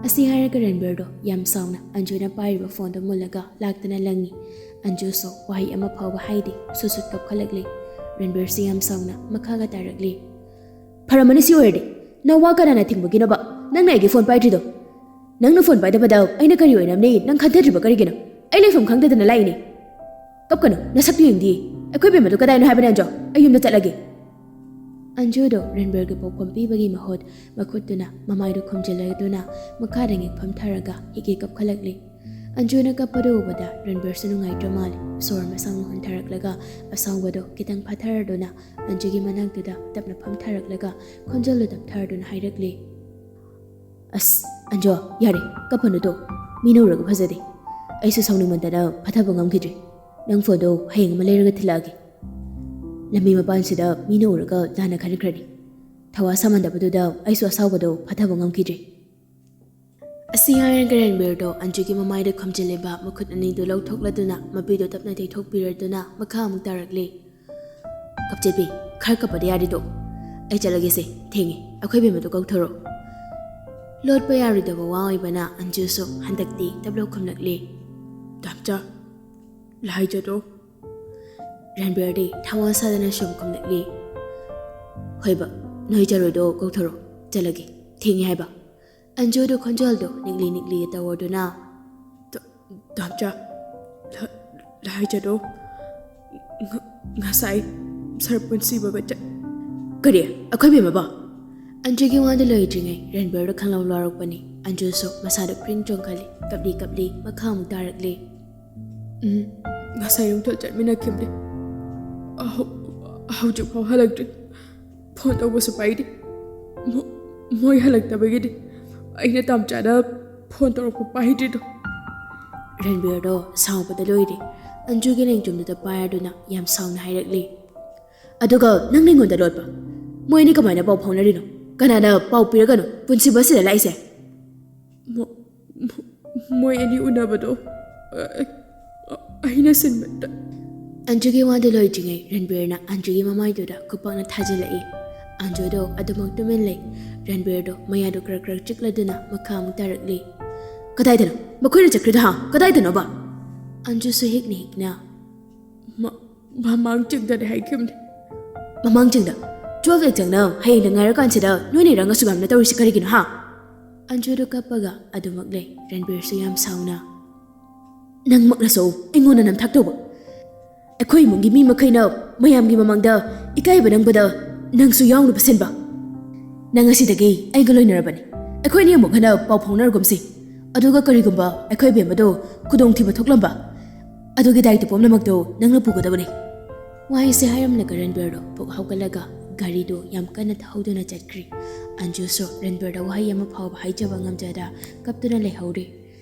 ꯑꯁꯤ ꯍꯥꯏꯔꯒ ꯔꯟꯕꯤꯔꯗꯣ ꯌꯥꯝ ꯁꯥꯎꯅ ꯑꯟꯖꯨꯅ ꯄꯥꯏꯔꯤꯕ ꯐꯣꯟꯗꯣ ꯃꯨꯜꯂꯒ ꯂꯥꯛꯇꯅ ꯂꯪꯉꯤ꯫ ꯑꯟꯖꯨꯁꯨ ꯋꯥꯍꯩ ꯑꯃ ꯐꯥꯎꯕ ꯍꯥꯏꯗꯦ, ꯁꯨꯠ ꯁꯨꯠ ꯀꯞꯈꯠꯂꯛꯂꯤ꯫ ꯔꯟꯕꯤꯔꯁꯤ ꯌꯥꯝ ꯁꯥꯎꯅ ꯃꯈꯥꯒ ꯇꯥꯔꯛꯂꯤ꯫ "ꯐꯔꯝꯃꯅꯤ, ꯁꯤ ꯑꯣꯏꯔꯗꯤ꯫ ꯅꯋꯥ ꯀꯅꯥꯅ ꯊꯤꯡꯕꯒꯤꯅꯣꯕ ꯅꯪꯅ ꯑꯩꯒꯤ ꯐꯣꯟ ꯄꯥꯏꯗ꯭ꯔꯤꯗꯣ? ꯅꯪꯅ ꯐꯣꯟ ꯄꯥꯏꯗꯕꯗ ꯑꯩꯅ ꯀꯔꯤ ꯑꯣꯏꯅꯕꯅꯤ ꯅꯪ ꯈꯟꯊꯗ꯭ꯔꯤꯕ ꯀꯔꯤꯒꯤꯅꯣ? ꯑꯩ ꯂꯩꯐꯝ ꯈꯪꯗꯗꯅ ꯂꯥꯛꯏꯅꯦ꯫ ꯀꯞꯀꯅꯨ, ꯅꯁꯛꯇꯨ ꯌꯦꯡꯗꯤꯌꯦ꯫ ꯑꯩꯈꯣꯏ ꯕꯦꯝꯃꯗꯨ ꯀꯗꯥꯏꯅꯣ ꯍꯥꯏꯕꯅꯦ, ꯑꯟꯖꯨ? ꯑꯩ ꯌꯨꯝꯗ ꯆꯠꯂꯒꯦ꯫" ꯑꯟꯖꯨꯗꯣ ꯔꯟꯕꯤꯔꯒꯤ ꯄꯥꯎꯈꯨꯝ ꯄꯤꯕꯒꯤ ꯃꯍꯨꯠ ꯃꯈꯨꯠꯇꯨꯅ ꯃꯃꯥꯏꯗꯨ ꯈꯨꯝꯖꯤꯜꯂꯗꯨꯅ ꯃꯈꯥꯗ ꯉꯦꯛꯐꯝ ꯊꯥꯔꯒ ꯍꯤꯛ ꯍꯤꯛ ꯀꯞꯈꯠꯂꯛꯂꯤ꯫ ꯑꯟꯖꯨꯅ ꯀꯞꯄꯗꯨ ꯎꯕꯗ ꯔꯟꯕꯤꯔꯁꯨ ꯅꯨꯡꯉꯥꯏꯇ꯭ꯔ ꯃꯥꯜꯂꯦ꯫ ꯁꯣꯔ ꯃꯁꯥꯡꯅ ꯍꯣꯟꯊꯔꯛꯂꯒ ꯑꯁꯥꯎꯕꯗꯣ ꯈꯤꯇꯪ ꯐꯥꯊꯔꯗꯨꯅ ꯑꯟꯖꯨꯒꯤ ꯃꯅꯥꯛꯇꯨꯗ ꯇꯞꯅ ꯐꯝꯊꯔꯛꯂꯒ ꯈꯣꯟꯖꯦꯜꯗꯨ ꯇꯞꯊꯔꯗꯨꯅ ꯍꯥꯏꯔꯛꯂꯤ, "ꯑꯁ, ꯑꯟꯖꯨ, ꯌꯥꯔꯦ, ꯀꯞꯄꯅꯨꯗꯣ꯫ ꯃꯤꯅ ꯎꯔꯒ ꯐꯖꯗꯦ꯫ ꯑꯩꯁꯨ ꯁꯥꯎꯅꯤꯡꯃꯟꯗꯅ ꯐꯥꯊꯕ ꯉꯝꯈꯤꯗ꯭ꯔꯦ꯫ ꯅꯪ ꯐꯣꯟꯗꯣ ꯍꯌꯦꯡ ꯑꯃ ꯂꯩꯔꯒ ꯊꯤꯜꯂꯛꯑꯒꯦ꯫ ꯂꯝꯕꯤ ꯃꯄꯥꯟꯁꯤꯗ ꯃꯤꯅ ꯎꯔꯒ ꯂꯥꯟꯅ ꯈꯟꯈ꯭ꯔꯅꯤ꯫ ꯊꯋꯥ ꯁꯥꯃꯟꯗꯕꯗꯨꯗ ꯑꯩꯁꯨ ꯑꯁꯥꯎꯕꯗꯣ ꯐꯥꯊꯕ ꯉꯝꯈꯤꯗ꯭ꯔꯦ꯫" ꯑꯁꯤ ꯍꯥꯏꯔꯒ ꯔꯟꯕꯤꯔꯗꯣ ꯑꯟꯖꯨꯒꯤ ꯃꯃꯥꯏꯗ ꯈꯨꯝꯖꯤꯜꯂꯤꯕ ꯃꯈꯨꯠ ꯑꯅꯤꯗꯨ ꯂꯧꯊꯣꯛꯂꯗꯨꯅ ꯃꯄꯤꯗꯨ ꯇꯞꯅ ꯇꯩꯊꯣꯛꯄꯤꯔꯗꯨꯅ ꯃꯈꯥ ꯑꯃꯨꯛ ꯇꯥꯔꯛꯂꯤ꯫ "ꯀꯞꯆꯦꯠꯄꯤ, ꯈꯔ ꯀꯞꯄꯗꯤ ꯌꯥꯔꯤꯗꯣ꯫ ꯑꯩ ꯆꯠꯂꯒꯦꯁꯦ, ꯊꯦꯡꯉꯦ꯫ ꯑꯩꯈꯣꯏ ꯕꯦꯝꯃꯗꯣ ꯀꯧꯊꯔꯣ꯫" ꯂꯣꯠꯄ ꯌꯥꯔꯣꯏꯗꯕ ꯋꯥ ꯑꯣꯏꯕꯅ ꯑꯟꯖꯨꯁꯨ ꯍꯟꯗꯛꯇꯤ ꯇꯞꯂꯞ ꯈꯨꯝꯂꯛꯂꯤ꯫ "ꯇꯥꯝꯆꯥ, ꯂꯥꯏꯖꯗꯣ꯫" ꯔꯟꯕꯤꯔꯗꯤ ꯊꯋꯥ ꯁꯥꯗꯅ ꯁꯨꯝ ꯈꯨꯝꯂꯛꯂꯤ꯫ "ꯍꯣꯏꯕ, ꯅꯣꯏ ꯆꯔꯣꯏꯗꯣ ꯀꯧꯊꯔꯣ, ꯆꯠꯂꯒꯦ, ꯊꯦꯡꯉꯦ ꯍꯥꯏꯕ꯫" ꯑꯟꯖꯨꯗꯨ ꯈꯣꯟꯖꯦꯜꯗꯨ ꯅꯤꯛꯂꯤ ꯅꯤꯛꯂꯤ ꯇꯧꯔꯗꯨꯅ, "ꯇ-, ꯇꯥꯝꯆꯥ, ꯂ-, ꯂꯥꯏꯖꯗꯣ ꯉ-, ꯉꯁꯥꯏ ꯁꯥꯔ ꯄꯨꯟꯁꯤꯕꯒ ꯆꯠ-" "ꯀꯔꯤ? ꯑꯩꯈꯣꯏ ꯕꯦꯝꯃꯕꯣ?" ꯑꯟꯖꯨꯒꯤ ꯋꯥꯗꯨ ꯂꯣꯏꯗ꯭ꯔꯤꯉꯩ ꯔꯟꯕꯤꯔꯗ ꯈꯪꯂꯥꯎ ꯂꯥꯎꯔꯛꯄꯅꯤ꯫ ꯑꯟꯖꯨꯁꯨ ꯃꯁꯥꯗ ꯄ꯭ꯔꯤꯡ ꯆꯣꯡꯈꯠꯂꯤ꯫ ꯀꯞꯂꯤ ꯀꯞꯂꯤ ꯃꯈꯥ ꯑꯃꯨꯛ ꯇꯥꯔꯛꯂꯤ꯫ "ꯎꯝ, ꯉꯁꯥꯏ ꯌꯨꯝꯊꯣꯛ ꯆꯠꯃꯤꯟꯅꯈꯤꯕꯅꯤ꯫ ꯑꯍꯧ-, ꯍꯧꯖꯤꯛꯐꯥꯎ ꯍꯜꯂꯛꯇ꯭ꯔꯤ꯫ ꯐꯣꯟ ꯇꯧꯕꯁꯨ ꯄꯥꯏꯗꯦ꯫ ꯃꯣ-, ꯃꯣꯏ ꯍꯜꯂꯛꯇꯕꯒꯤꯗꯤ ꯑꯩꯅ ꯇꯥꯝꯆꯥꯗ ꯐꯣꯟ ꯇꯧꯔꯛꯄ ꯄꯥꯏꯗ꯭ꯔꯤꯗꯣ꯫" ꯔꯟꯕꯤꯔꯗꯣ ꯁꯥꯎꯕꯗ ꯂꯣꯏꯔꯦ꯫ ꯑꯟꯖꯨꯒꯤ ꯂꯦꯡꯖꯨꯝꯗꯨꯗ ꯄꯥꯏꯔꯗꯨꯅ ꯌꯥꯝ ꯁꯥꯎꯅ ꯍꯥꯏꯔꯛꯂꯤ꯫ "ꯑꯗꯨꯒ ꯅꯪꯅ ꯑꯩꯉꯣꯟꯗ ꯂꯣꯠꯄ? ꯃꯣꯏ ꯑꯅꯤ ꯀꯃꯥꯏꯅ ꯄꯥꯎ ꯐꯥꯎꯅꯔꯤꯅꯣ? ꯀꯅꯥꯅ ꯄꯥꯎ ꯄꯤꯔꯒꯅꯣ ꯄꯨꯟꯁꯤꯕ ꯑꯁꯤꯗ ꯂꯥꯛꯏꯁꯦ?" "ꯃꯣ-, ꯃꯣ-, ꯃꯣꯏ ꯑꯅꯤ ꯎꯅꯕꯗꯣ, ꯑ-, ꯑ-, ꯑꯩꯅ ꯁꯤꯟꯕ ꯇ-" ꯑꯟꯖꯨꯒꯤ ꯋꯥꯗꯨ ꯂꯣꯏꯗ꯭ꯔꯤꯉꯩ ꯔꯟꯕꯤꯔꯅ ꯑꯟꯖꯨꯒꯤ ꯃꯃꯥꯏꯗꯨꯗ ꯈꯨꯄꯥꯛꯅ ꯊꯥꯖꯤꯜꯂꯛꯏ꯫ ꯑꯟꯖꯨꯗꯣ ꯑꯗꯨꯃꯛ ꯇꯨꯃꯤꯟ ꯂꯩ꯫ ꯔꯟꯕꯤꯔꯗꯣ ꯃꯌꯥꯗꯨ ꯈꯔ ꯈꯔ ꯆꯤꯛꯂꯗꯨꯅ ꯃꯈꯥ ꯑꯃꯨꯛ ꯇꯥꯔꯛꯂꯤ꯫ "ꯀꯗꯥꯏꯗꯅꯣ? ꯃꯈꯣꯏꯅ ꯆꯠꯈ꯭ꯔꯤꯗꯣ, ꯍꯥ? ꯀꯗꯥꯏꯗꯅꯣꯕ?" ꯑꯟꯖꯨꯁꯨ ꯍꯤꯛꯅ ꯍꯤꯛꯅ, "ꯃ-, ꯃꯃꯥꯡ ꯆꯤꯡꯗꯅꯤ ꯍꯥꯏꯈꯤꯕꯅꯤ꯫" "ꯃꯃꯥꯡ ꯆꯤꯡꯗ? Twelve examꯅ ꯍꯌꯦꯡꯗ ꯉꯥꯏꯔꯀꯥꯟꯁꯤꯗ ꯅꯣꯏꯅ ꯏꯔꯥꯡ ꯑꯁꯨꯛ ꯌꯥꯝꯅ ꯇꯧꯔꯤꯁꯤ ꯀꯔꯤꯒꯤꯅꯣ, ꯍꯥ?" ꯑꯟꯖꯨꯗꯣ ꯀꯞꯄꯒ ꯑꯗꯨꯃꯛ ꯂꯩ꯫ ꯔꯟꯕꯤꯔꯁꯨ ꯌꯥꯝ ꯁꯥꯎꯅ, "ꯅꯪꯃꯛꯅꯁꯨ ꯑꯩꯉꯣꯟꯗ ꯅꯝꯊꯥꯛ ꯇꯧꯕ꯫ ꯑꯩꯈꯣꯏ ꯏꯃꯨꯡꯒꯤ ꯃꯤ ꯃꯈꯩꯅ ꯃꯌꯥꯝꯒꯤ ꯃꯃꯥꯡꯗ ꯏꯀꯥꯏꯕ ꯅꯪꯕꯗ ꯅꯪꯁꯨ ꯌꯥꯎꯅꯕ ꯁꯤꯟꯕ꯫ ꯅꯪ ꯉꯁꯤꯗꯒꯤ ꯑꯩꯒ ꯂꯣꯏꯅꯔꯕꯅꯤ꯫ ꯑꯩꯈꯣꯏꯅꯤ ꯑꯃꯨꯛ ꯍꯟꯅ ꯄꯥꯎ ꯐꯥꯎꯅꯔꯒꯨꯝꯁꯤ꯫ ꯑꯗꯨꯒ ꯀꯔꯤꯒꯨꯝꯕ ꯑꯩꯈꯣꯏ ꯕꯦꯝꯃꯗꯨ ꯈꯨꯗꯣꯡꯊꯤꯕ ꯊꯣꯛꯂꯝꯕ ꯑꯗꯨꯒꯤ ꯗꯥꯏꯇ ꯄꯨꯝꯅꯃꯛꯇꯨ ꯅꯪꯅ ꯄꯨꯒꯗꯕꯅꯤ꯫ ꯋꯥꯍꯩꯁꯦ ꯍꯥꯏꯔꯝꯂꯒ ꯔꯟꯕꯤꯔꯗꯣ ꯄꯨꯛ ꯍꯧꯒꯠꯂꯒ ꯒꯥꯔꯤꯗꯨ ꯌꯥꯝ ꯀꯟꯅ ꯊꯧꯗꯨꯅ ꯆꯠꯈ꯭ꯔꯤ꯫ ꯑꯟꯖꯨꯁꯨ ꯔꯟꯕꯤꯔꯗ ꯋꯥꯍꯩ ꯑꯃ ꯐꯥꯎꯕ ꯍꯥꯏꯖꯕ ꯉꯝꯖꯗ ꯀꯞꯇꯨꯅ ꯂꯩꯍꯧꯔꯤ꯫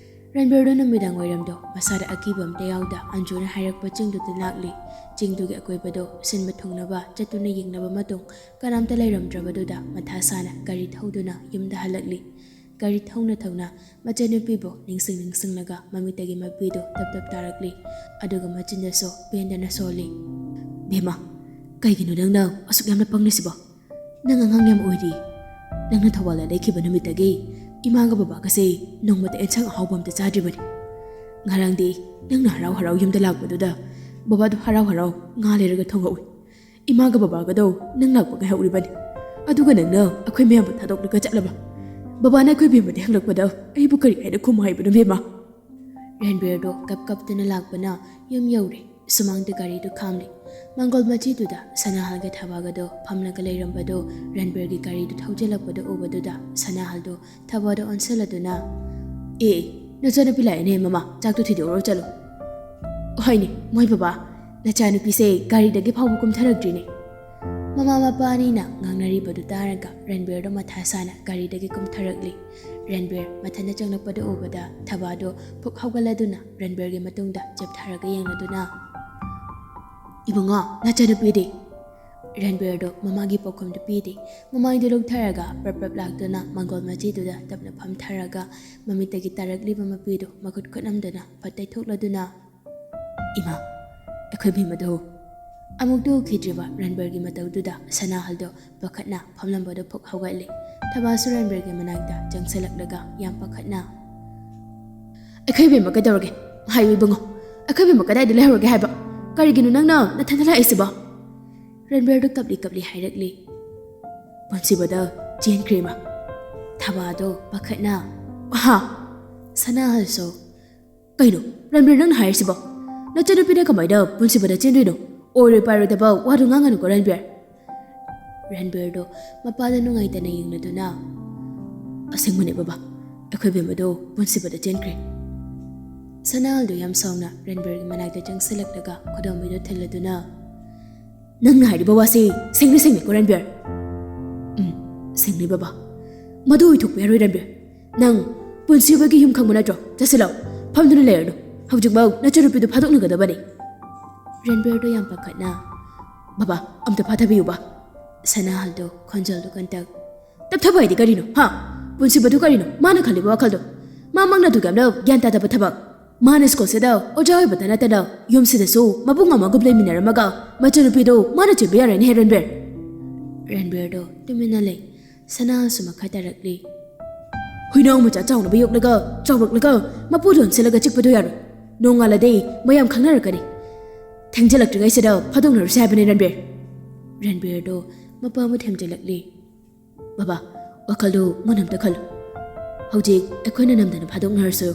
ꯔꯟꯕꯤꯔꯗꯣ ꯅꯨꯃꯤꯗꯥꯡ ꯋꯥꯏꯔꯝꯗꯣ ꯃꯁꯥꯗ ꯑꯀꯤꯕ ꯑꯝꯇ ꯌꯥꯎꯗ ꯑꯟꯖꯨꯅ ꯍꯥꯏꯔꯛꯄ ꯆꯤꯡꯗꯨꯗ ꯂꯥꯛꯂꯤ꯫ ꯆꯤꯡꯗꯨꯒꯤ ꯑꯀꯣꯏꯕꯗꯣ ꯁꯤꯟꯕ ꯊꯨꯡꯅꯕ ꯆꯠꯇꯨꯅ ꯌꯦꯡꯂꯕ ꯃꯇꯨꯡ ꯀꯅꯥꯝꯇ ꯂꯩꯔꯝꯗ꯭ꯔꯕꯗꯨꯗ ꯃꯊꯥ ꯁꯥꯅ ꯒꯥꯔꯤ ꯊꯧꯗꯨꯅ ꯌꯨꯝꯗ ꯍꯜꯂꯛꯂꯤ꯫ ꯒꯥꯔꯤ ꯊꯧꯅ ꯊꯧꯅ ꯃꯆꯟꯅꯨꯄꯤꯕꯨ ꯅꯤꯡꯁꯤꯡ ꯅꯤꯡꯁꯤꯡꯂꯒ ꯃꯃꯤꯠꯇꯒꯤ ꯃꯄꯤꯗꯨ ꯇꯞ ꯇꯞ ꯇꯥꯔꯛꯂꯤ꯫ ꯑꯗꯨꯒ ꯃꯆꯤꯟꯗꯁꯨ ꯄꯦꯟꯗꯅ ꯁꯣꯜꯂꯤ꯫ "ꯕꯦꯝꯃ, ꯀꯩꯒꯤꯅꯣ ꯅꯪꯅ ꯑꯁꯨꯛ ꯌꯥꯝꯅ ꯄꯪꯂꯤꯁꯤꯕꯣ? ꯅꯪ ꯑꯉꯥꯡ ꯌꯥꯝ ꯑꯣꯏꯔꯤ꯫ ꯅꯪꯅ ꯊꯧꯕꯥꯜꯗ ꯂꯩꯈꯤꯕ ꯅꯨꯃꯤꯠꯇꯒꯤ ꯏꯃꯥꯒ ꯕꯕꯥꯒꯁꯦ ꯅꯣꯡꯃꯇ ꯑꯦꯟꯁꯥꯡ ꯑꯍꯥꯎꯕ ꯑꯝꯇ ꯆꯥꯗ꯭ꯔꯤꯕꯅꯤ꯫ ꯉꯔꯥꯡꯗꯤ ꯅꯪꯅ ꯍꯔꯥꯎ ꯍꯔꯥꯎ ꯌꯨꯝꯗ ꯂꯥꯛꯄꯗꯨꯗ ꯕꯕꯥꯗꯣ ꯍꯔꯥꯎ ꯍꯔꯥꯎ ꯉꯥ ꯂꯩꯔꯒ ꯊꯣꯡꯉꯛꯎꯏ꯫ ꯏꯃꯥꯒ ꯕꯕꯥꯒꯗꯣ ꯅꯪ ꯂꯥꯛꯄ ꯉꯥꯏꯍꯧꯔꯤꯕꯅꯤ꯫ ꯑꯗꯨꯒ ꯅꯪꯅ ꯑꯩꯈꯣꯏ ꯃꯌꯥꯝꯕꯨ ꯊꯥꯗꯣꯛꯂꯒ ꯆꯠꯂꯕ꯫ ꯕꯕꯥꯅ ꯑꯩꯈꯣꯏ ꯕꯦꯝꯃꯗꯤ ꯍꯪꯂꯛꯄꯗ ꯑꯩꯕꯨ ꯀꯔꯤ ꯍꯥꯏꯅ ꯈꯨꯝꯃꯨ ꯍꯥꯏꯕꯅꯣ, ꯕꯦꯝꯃ?" ꯔꯟꯕꯤꯔꯗꯣ ꯀꯞ ꯀꯞꯇꯨꯅ ꯂꯥꯛꯄꯅ ꯌꯨꯝ ꯌꯧꯔꯦ꯫ ꯁꯨꯃꯥꯡꯗ ꯒꯥꯔꯤꯗꯨ ꯈꯥꯝꯂꯤ꯫ ꯃꯪꯒꯣꯜ ꯃꯆꯤꯗꯨꯗ ꯁꯅꯥꯍꯜꯒ ꯊꯕꯥꯒꯗꯣ ꯐꯝꯂꯒ ꯂꯩꯔꯝꯕꯗꯣ ꯔꯟꯕꯤꯔꯒꯤ ꯒꯥꯔꯤꯗꯨ ꯊꯧꯖꯤꯜꯂꯛꯄꯗꯨ ꯎꯕꯗꯨꯗ ꯁꯅꯥꯍꯜꯗꯣ ꯊꯕꯥꯗꯣ ꯑꯣꯟꯁꯤꯜꯂꯗꯨꯅ, "ꯑꯦ, ꯅꯆꯥꯅꯨꯄꯤ ꯂꯥꯛꯑꯦꯅꯦ ꯃꯃꯥ, ꯆꯥꯛꯇꯣ ꯊꯤꯗꯣꯛꯎꯔꯣ ꯆꯠꯂꯣ꯫" "ꯍꯣꯏꯅꯦ, ꯃꯣꯏ ꯕꯕꯥ, ꯅꯆꯥꯅꯨꯄꯤꯁꯦ ꯒꯥꯔꯤꯗꯒꯤ ꯐꯥꯎꯕ ꯀꯨꯝꯊꯔꯛꯇ꯭ꯔꯤꯅꯦ꯫" ꯃꯃꯥ ꯃꯄꯥ ꯑꯅꯤꯅ ꯉꯥꯡꯅꯔꯤꯕꯗꯨ ꯇꯥꯔꯒ ꯔꯟꯕꯤꯔꯗꯣ ꯃꯊꯥ ꯁꯥꯅ ꯒꯥꯔꯤꯗꯒꯤ ꯀꯨꯝꯊꯔꯛꯂꯤ꯫ ꯔꯟꯕꯤꯔ ꯃꯊꯟꯇ ꯆꯪꯂꯛꯄꯗꯨ ꯎꯕꯗ ꯊꯕꯥꯗꯣ ꯐꯨꯛ ꯍꯧꯒꯠꯂꯗꯨꯅ ꯔꯟꯕꯤꯔꯒꯤ ꯃꯇꯨꯡꯗ ꯆꯦꯞꯊꯔꯒ ꯌꯦꯡꯂꯗꯨꯅ, "ꯏꯕꯨꯡꯉꯣ, ꯅꯆꯥꯅꯨꯄꯤꯗꯤ?" ꯔꯟꯕꯤꯔꯗꯣ ꯃꯃꯥꯒꯤ ꯄꯥꯎꯈꯨꯝꯗꯨ ꯄꯤꯗꯦ꯫ ꯃꯃꯥꯏꯗꯨ ꯂꯨꯛꯊꯔꯒ ꯄ꯭ꯔꯞ ꯄ꯭ꯔꯞ ꯂꯥꯛꯇꯨꯅ ꯃꯪꯒꯣꯜ ꯃꯆꯤꯗꯨꯗ ꯇꯞꯅ ꯐꯝꯊꯔꯒ ꯃꯃꯤꯠꯇꯒꯤ ꯇꯥꯔꯛꯂꯤꯕ ꯃꯄꯤꯗꯨ ꯃꯈꯨꯠ ꯈꯨꯠꯅꯝꯗꯨꯅ ꯐꯠ ꯇꯩꯊꯣꯛꯂꯗꯨꯅ, "ꯏꯃꯥ, ꯑꯩꯈꯣꯏ ꯕꯦꯝꯃꯗꯣ?" ꯑꯃꯨꯛꯇ ꯎꯈꯤꯗ꯭ꯔꯤꯕ ꯔꯟꯕꯤꯔꯒꯤ ꯃꯇꯧꯗꯨꯗ ꯁꯅꯥꯍꯜꯗꯣ ꯄꯥꯈꯠꯅ ꯐꯝꯂꯝꯕꯗꯣ ꯐꯨꯛ ꯍꯧꯒꯠꯂꯦ꯫ ꯊꯕꯥꯁꯨ ꯔꯟꯕꯤꯔꯒꯤ ꯃꯅꯥꯛꯇ ꯆꯪꯁꯤꯜꯂꯛꯂꯒ ꯌꯥꯝ ꯄꯥꯈꯠꯅ, "ꯑꯩꯈꯣꯏ ꯕꯦꯝꯃ ꯀꯩꯗꯧꯔꯒꯦ? ꯍꯥꯏꯌꯨ ꯏꯕꯨꯡꯉꯣ, ꯑꯩꯈꯣꯏ ꯕꯦꯝꯃ ꯀꯗꯥꯏꯗ ꯂꯩꯍꯧꯔꯒꯦ ꯍꯥꯏꯕ? ꯀꯔꯤꯒꯤꯅꯣ ꯅꯪꯅ ꯅꯊꯟꯗ ꯂꯥꯛꯏꯁꯤꯕꯣ?" ꯔꯟꯕꯤꯔꯗꯣ ꯀꯞꯂꯤ ꯀꯞꯂꯤ ꯍꯥꯏꯔꯛꯂꯤ, "ꯄꯨꯟꯁꯤꯕꯗ ꯆꯦꯟꯈ꯭ꯔꯦ ꯏꯃꯥ꯫" ꯊꯕꯥꯗꯣ ꯄꯥꯈꯠꯅ, "ꯍꯥ?" ꯁꯅꯥꯍꯜꯁꯨ, "ꯀꯩꯅꯣ ꯔꯟꯕꯤꯔ, ꯅꯪꯅ ꯍꯥꯏꯔꯤꯁꯤꯕꯣ? ꯅꯆꯟꯅꯨꯄꯤꯅ ꯀꯃꯥꯏꯅ ꯄꯨꯟꯁꯤꯕꯗ ꯆꯦꯟꯗꯣꯏꯅꯣ? ꯑꯣꯏꯔꯣꯏ ꯄꯥꯏꯔꯣꯏꯗꯕ ꯋꯥꯗꯨ ꯉꯥꯡꯒꯅꯨꯀꯣ ꯔꯟꯕꯤꯔ꯫" ꯔꯟꯕꯤꯔꯗꯣ ꯃꯄꯥꯗ ꯅꯨꯡꯉꯥꯏꯇꯅ ꯌꯦꯡꯂꯗꯨꯅ, "ꯑꯁꯦꯡꯕꯅꯦ ꯕꯕꯥ, ꯑꯩꯈꯣꯏ ꯕꯦꯝꯃꯗꯣ ꯄꯨꯟꯁꯤꯕꯗ ꯆꯦꯟꯈ꯭ꯔꯦ꯫" ꯁꯅꯥꯍꯜꯗꯣ ꯌꯥꯝ ꯁꯥꯎꯅ ꯔꯟꯕꯤꯔꯒꯤ ꯃꯅꯥꯛꯇ ꯆꯪꯁꯤꯜꯂꯛꯂꯒ ꯈꯨꯗꯣꯝꯕꯤꯗꯣ ꯊꯤꯜꯂꯗꯨꯅ, "ꯅꯪꯅ ꯍꯥꯏꯔꯤꯕ ꯋꯥꯁꯤ ꯁꯦꯡꯅ ꯁꯦꯡꯅꯀꯣ ꯔꯟꯕꯤꯔ?" "ꯎꯝ, ꯁꯦꯡꯅꯤ ꯕꯕꯥ꯫ ꯃꯗꯨ ꯑꯣꯏꯊꯣꯛꯄ ꯌꯥꯔꯣꯏ ꯔꯟꯕꯤꯔ꯫ ꯅꯪ ꯄꯨꯟꯁꯤꯕꯒꯤ ꯌꯨꯝ ꯈꯪꯕ ꯅꯠꯇ꯭ꯔꯣ? ꯆꯠꯁꯤꯜꯂꯣ, ꯐꯝꯗꯨꯅ ꯂꯩꯔꯅꯨ꯫ ꯍꯧꯖꯤꯛꯃꯛ ꯅꯆꯟꯅꯨꯄꯤꯗꯨ ꯐꯥꯗꯣꯛꯅꯒꯗꯕꯅꯤ꯫" ꯔꯟꯕꯤꯔꯗꯣ ꯌꯥꯝ ꯄꯥꯈꯠꯅ, "ꯕꯕꯥ, ꯑꯝꯇ ꯐꯥꯊꯕꯤꯌꯨꯕ꯫" ꯁꯅꯥꯍꯜꯗꯣ ꯈꯣꯟꯖꯦꯜꯗꯣ ꯀꯟꯇꯛ, "ꯇꯞꯊꯕ ꯍꯥꯏꯗꯤ ꯀꯔꯤꯅꯣ, ꯍꯥ? ꯄꯨꯟꯁꯤꯕꯗꯨ ꯀꯔꯤꯅꯣ ꯃꯥꯅ ꯈꯜꯂꯤꯕ ꯋꯥꯈꯜꯗꯣ? ꯃꯥꯃꯛꯅ ꯑꯗꯨꯛ ꯌꯥꯝꯅ ꯒ꯭ꯌꯥꯟ ꯇꯥꯗꯕ ꯊꯕꯛ꯫ ꯃꯥꯅ ꯁ꯭ꯀꯨꯜꯁꯤꯗ ꯑꯣꯖꯥ ꯑꯣꯏꯕꯇ ꯅꯠꯇꯅ ꯌꯨꯝꯁꯤꯗꯁꯨ ꯃꯕꯨꯡ ꯑꯃꯒꯨꯝ ꯂꯩꯃꯤꯟꯅꯔꯝꯃꯒ ꯃꯆꯟꯅꯨꯄꯤꯗꯣ ꯃꯥꯅ ꯆꯦꯟꯕ ꯌꯥꯔꯣꯏꯅꯦ ꯍꯦ ꯔꯟꯕꯤꯔ꯫" ꯔꯟꯕꯤꯔꯗꯣ ꯇꯨꯃꯤꯟꯅ ꯂꯩ꯫ ꯁꯅꯥꯍꯜꯁꯨ ꯃꯈꯥ ꯇꯥꯔꯛꯂꯤ, "ꯍꯨꯏꯅꯥꯎ ꯃꯆꯥ ꯆꯥꯎꯅꯕ ꯌꯣꯛꯂꯒ ꯆꯥꯎꯔꯛꯂꯒ ꯃꯄꯨ ꯂꯣꯟꯁꯤꯜꯂꯒ ꯆꯤꯛꯄꯗꯣ ꯌꯥꯔꯣꯏ꯫ ꯅꯣꯡꯉꯥꯜꯂꯗꯤ ꯃꯌꯥꯝ ꯈꯪꯅꯔꯛꯀꯅꯤ꯫ ꯊꯦꯡꯖꯤꯜꯂꯛꯇ꯭ꯔꯤꯉꯩꯁꯤꯗ ꯐꯥꯗꯣꯛꯅꯔꯨꯁꯦ ꯍꯥꯏꯕꯅꯤ ꯔꯟꯕꯤꯔ꯫" ꯔꯟꯕꯤꯔꯗꯣ ꯃꯄꯥꯕꯨ ꯊꯦꯝꯖꯤꯜꯂꯛꯂꯤ꯫ "ꯕꯕꯥ, ꯋꯥꯈꯜꯗꯨ ꯃꯨꯟꯅ ꯑꯝꯇ ꯈꯜꯂꯨ꯫ ꯍꯧꯖꯤꯛ ꯑꯩꯈꯣꯏꯅ ꯅꯝꯗꯅ ꯐꯥꯗꯣꯛꯅꯔꯁꯨ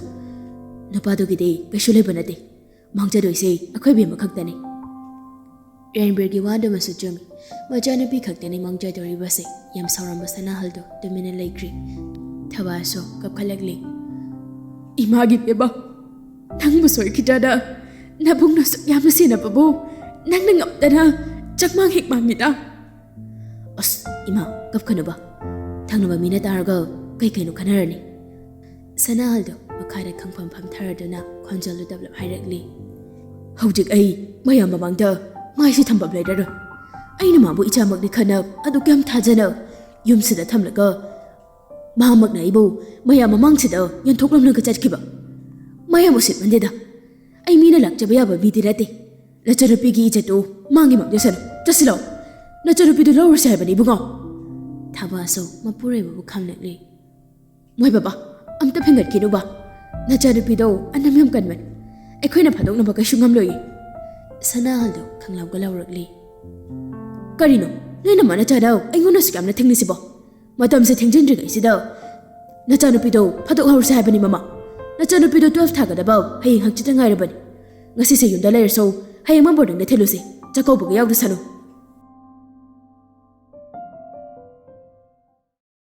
ꯅꯨꯄꯥꯗꯨꯒꯤꯗꯤ ꯀꯩꯁꯨ ꯂꯩꯕ ꯅꯠꯇꯦ꯫ ꯃꯥꯡꯖꯗꯣꯏꯁꯦ ꯑꯩꯈꯣꯏ ꯕꯦꯝꯃ ꯈꯛꯇꯅꯤ꯫" ꯔꯟꯕꯤꯔꯒꯤ ꯋꯥꯗꯨꯃꯁꯨ ꯆꯨꯝꯃꯤ꯫ ꯃꯆꯥꯅꯨꯄꯤ ꯈꯛꯇꯅꯤ ꯃꯥꯡꯖꯗꯧꯔꯤꯕꯁꯦ꯫ ꯌꯥꯝ ꯁꯥꯎꯔꯝꯕ ꯁꯅꯥꯍꯜꯗꯣ ꯇꯨꯃꯤꯟꯅ ꯂꯩꯈ꯭ꯔꯤ꯫ ꯊꯕꯥꯁꯨ ꯀꯞꯈꯠꯂꯛꯂꯤ꯫ "ꯏꯃꯥꯒꯤ ꯕꯦꯝꯃ, ꯅꯪꯕꯨ ꯁꯣꯏꯈꯤꯗ꯭ꯔꯅ? ꯅꯕꯨꯡꯅ ꯁꯨꯛ ꯌꯥꯝꯅ ꯁꯦꯟꯅꯕꯕꯨ ꯅꯪꯅ ꯉꯝꯗꯅ ꯆꯥꯛꯃꯥꯡ ꯍꯦꯛ ꯃꯥꯡꯉꯤꯗ꯫" "ꯑꯁ, ꯏꯃꯥ, ꯀꯞꯀꯅꯨꯕ꯫ ꯊꯪꯅꯕ ꯃꯤꯅ ꯇꯥꯔꯒ ꯀꯩ ꯀꯩꯅꯣ ꯈꯟꯅꯔꯅꯤ꯫" ꯁꯅꯥꯍꯜꯗꯣ ꯃꯈꯥꯗ ꯈꯪꯐꯝ ꯐꯝꯊꯔꯗꯨꯅ ꯈꯣꯟꯖꯦꯜꯗꯨ ꯇꯞꯂꯞ ꯍꯥꯏꯔꯛꯂꯤ꯫ "ꯍꯧꯖꯤꯛ ꯑꯩ ꯃꯌꯥꯝ ꯃꯃꯥꯡꯗ ꯃꯥꯏꯁꯦ ꯊꯝꯐꯝ ꯂꯩꯔꯔꯣꯏ꯫ ꯑꯩꯅ ꯃꯥꯕꯨ ꯏꯆꯥꯃꯛꯅꯤ ꯈꯟꯅ ꯑꯗꯨꯛ ꯌꯥꯝ ꯊꯥꯖꯅ ꯌꯨꯝꯁꯤꯗ ꯊꯝꯂꯒ ꯃꯍꯥꯛꯃꯛꯅ ꯑꯩꯕꯨ ꯃꯌꯥꯝ ꯃꯃꯥꯡꯁꯤꯗ ꯌꯦꯟꯊꯣꯛꯂꯝꯂꯒ ꯆꯠꯈꯤꯕ꯫ ꯃꯌꯥꯝ ꯎꯁꯤꯠꯃꯟꯗꯦꯗ꯫ ꯑꯩ ꯃꯤꯅ ꯂꯥꯛꯆꯕ ꯌꯥꯕ ꯃꯤꯗꯤ ꯅꯠꯇꯦ꯫ ꯅꯆꯟꯅꯨꯄꯤꯒꯤ ꯏꯖꯠꯇꯨ ꯃꯥꯡꯒꯦ ꯃꯥꯡꯖꯁꯅꯨ꯫ ꯆꯠꯁꯤꯜꯂꯣ꯫ ꯅꯆꯟꯅꯨꯄꯤꯗꯨ ꯂꯧꯔꯨꯁꯦ ꯍꯥꯏꯕꯅꯤ ꯏꯕꯨꯡꯉꯣ꯫" ꯊꯕꯥꯁꯨ ꯃꯄꯨꯔꯣꯏꯕꯕꯨ ꯈꯪꯂꯛꯂꯤ꯫ "ꯃꯣꯏ ꯕꯕꯥ, ꯑꯝꯇ ꯐꯦꯡꯒꯠꯈꯤꯅꯨꯕ꯫ ꯅꯆꯟꯅꯨꯄꯤꯗꯣ ꯑꯅꯝ ꯌꯥꯝ ꯀꯟꯕꯅꯤ꯫ ꯑꯩꯈꯣꯏꯅ ꯐꯥꯗꯣꯛꯅꯕ ꯀꯩꯁꯨ ꯉꯝꯂꯣꯏꯌꯦ꯫" ꯁꯅꯥꯍꯜꯗꯣ ꯈꯪꯂꯥꯎꯒ ꯂꯥꯎꯔꯛꯂꯤ꯫ "ꯀꯔꯤꯅꯣ? ꯅꯣꯏ ꯅꯃꯥ ꯅꯆꯥꯗ ꯑꯩꯉꯣꯟꯗꯁꯨ ꯌꯥꯝꯅ ꯊꯦꯡꯅꯁꯤꯕꯣ? ꯃꯇꯝꯁꯦ ꯊꯦꯡꯖꯤꯟꯗ꯭ꯔꯤꯉꯩꯁꯤꯗ ꯅꯆꯥꯅꯨꯄꯤꯗꯣ ꯐꯥꯗꯣꯛꯍꯧꯔꯁꯦ ꯍꯥꯏꯕꯅꯤ ꯃꯃꯥ꯫ ꯅꯆꯥꯅꯨꯄꯤꯗꯣ ꯇꯨꯋꯦꯜꯐ ꯊꯥꯒꯗꯕ ꯍꯌꯦꯡ ꯍꯪꯆꯤꯠꯇ ꯉꯥꯏꯔꯕꯅꯤ꯫ ꯉꯁꯤꯁꯦ ꯌꯨꯝꯗ ꯂꯩꯔꯁꯨ ꯍꯌꯦꯡꯃꯛ ꯕꯣꯔꯗꯤꯡꯗ ꯊꯤꯜꯂꯨꯁꯤ꯫ ꯆꯥꯛꯀꯧꯕꯒ ꯌꯥꯎꯗꯁꯅꯨ꯫"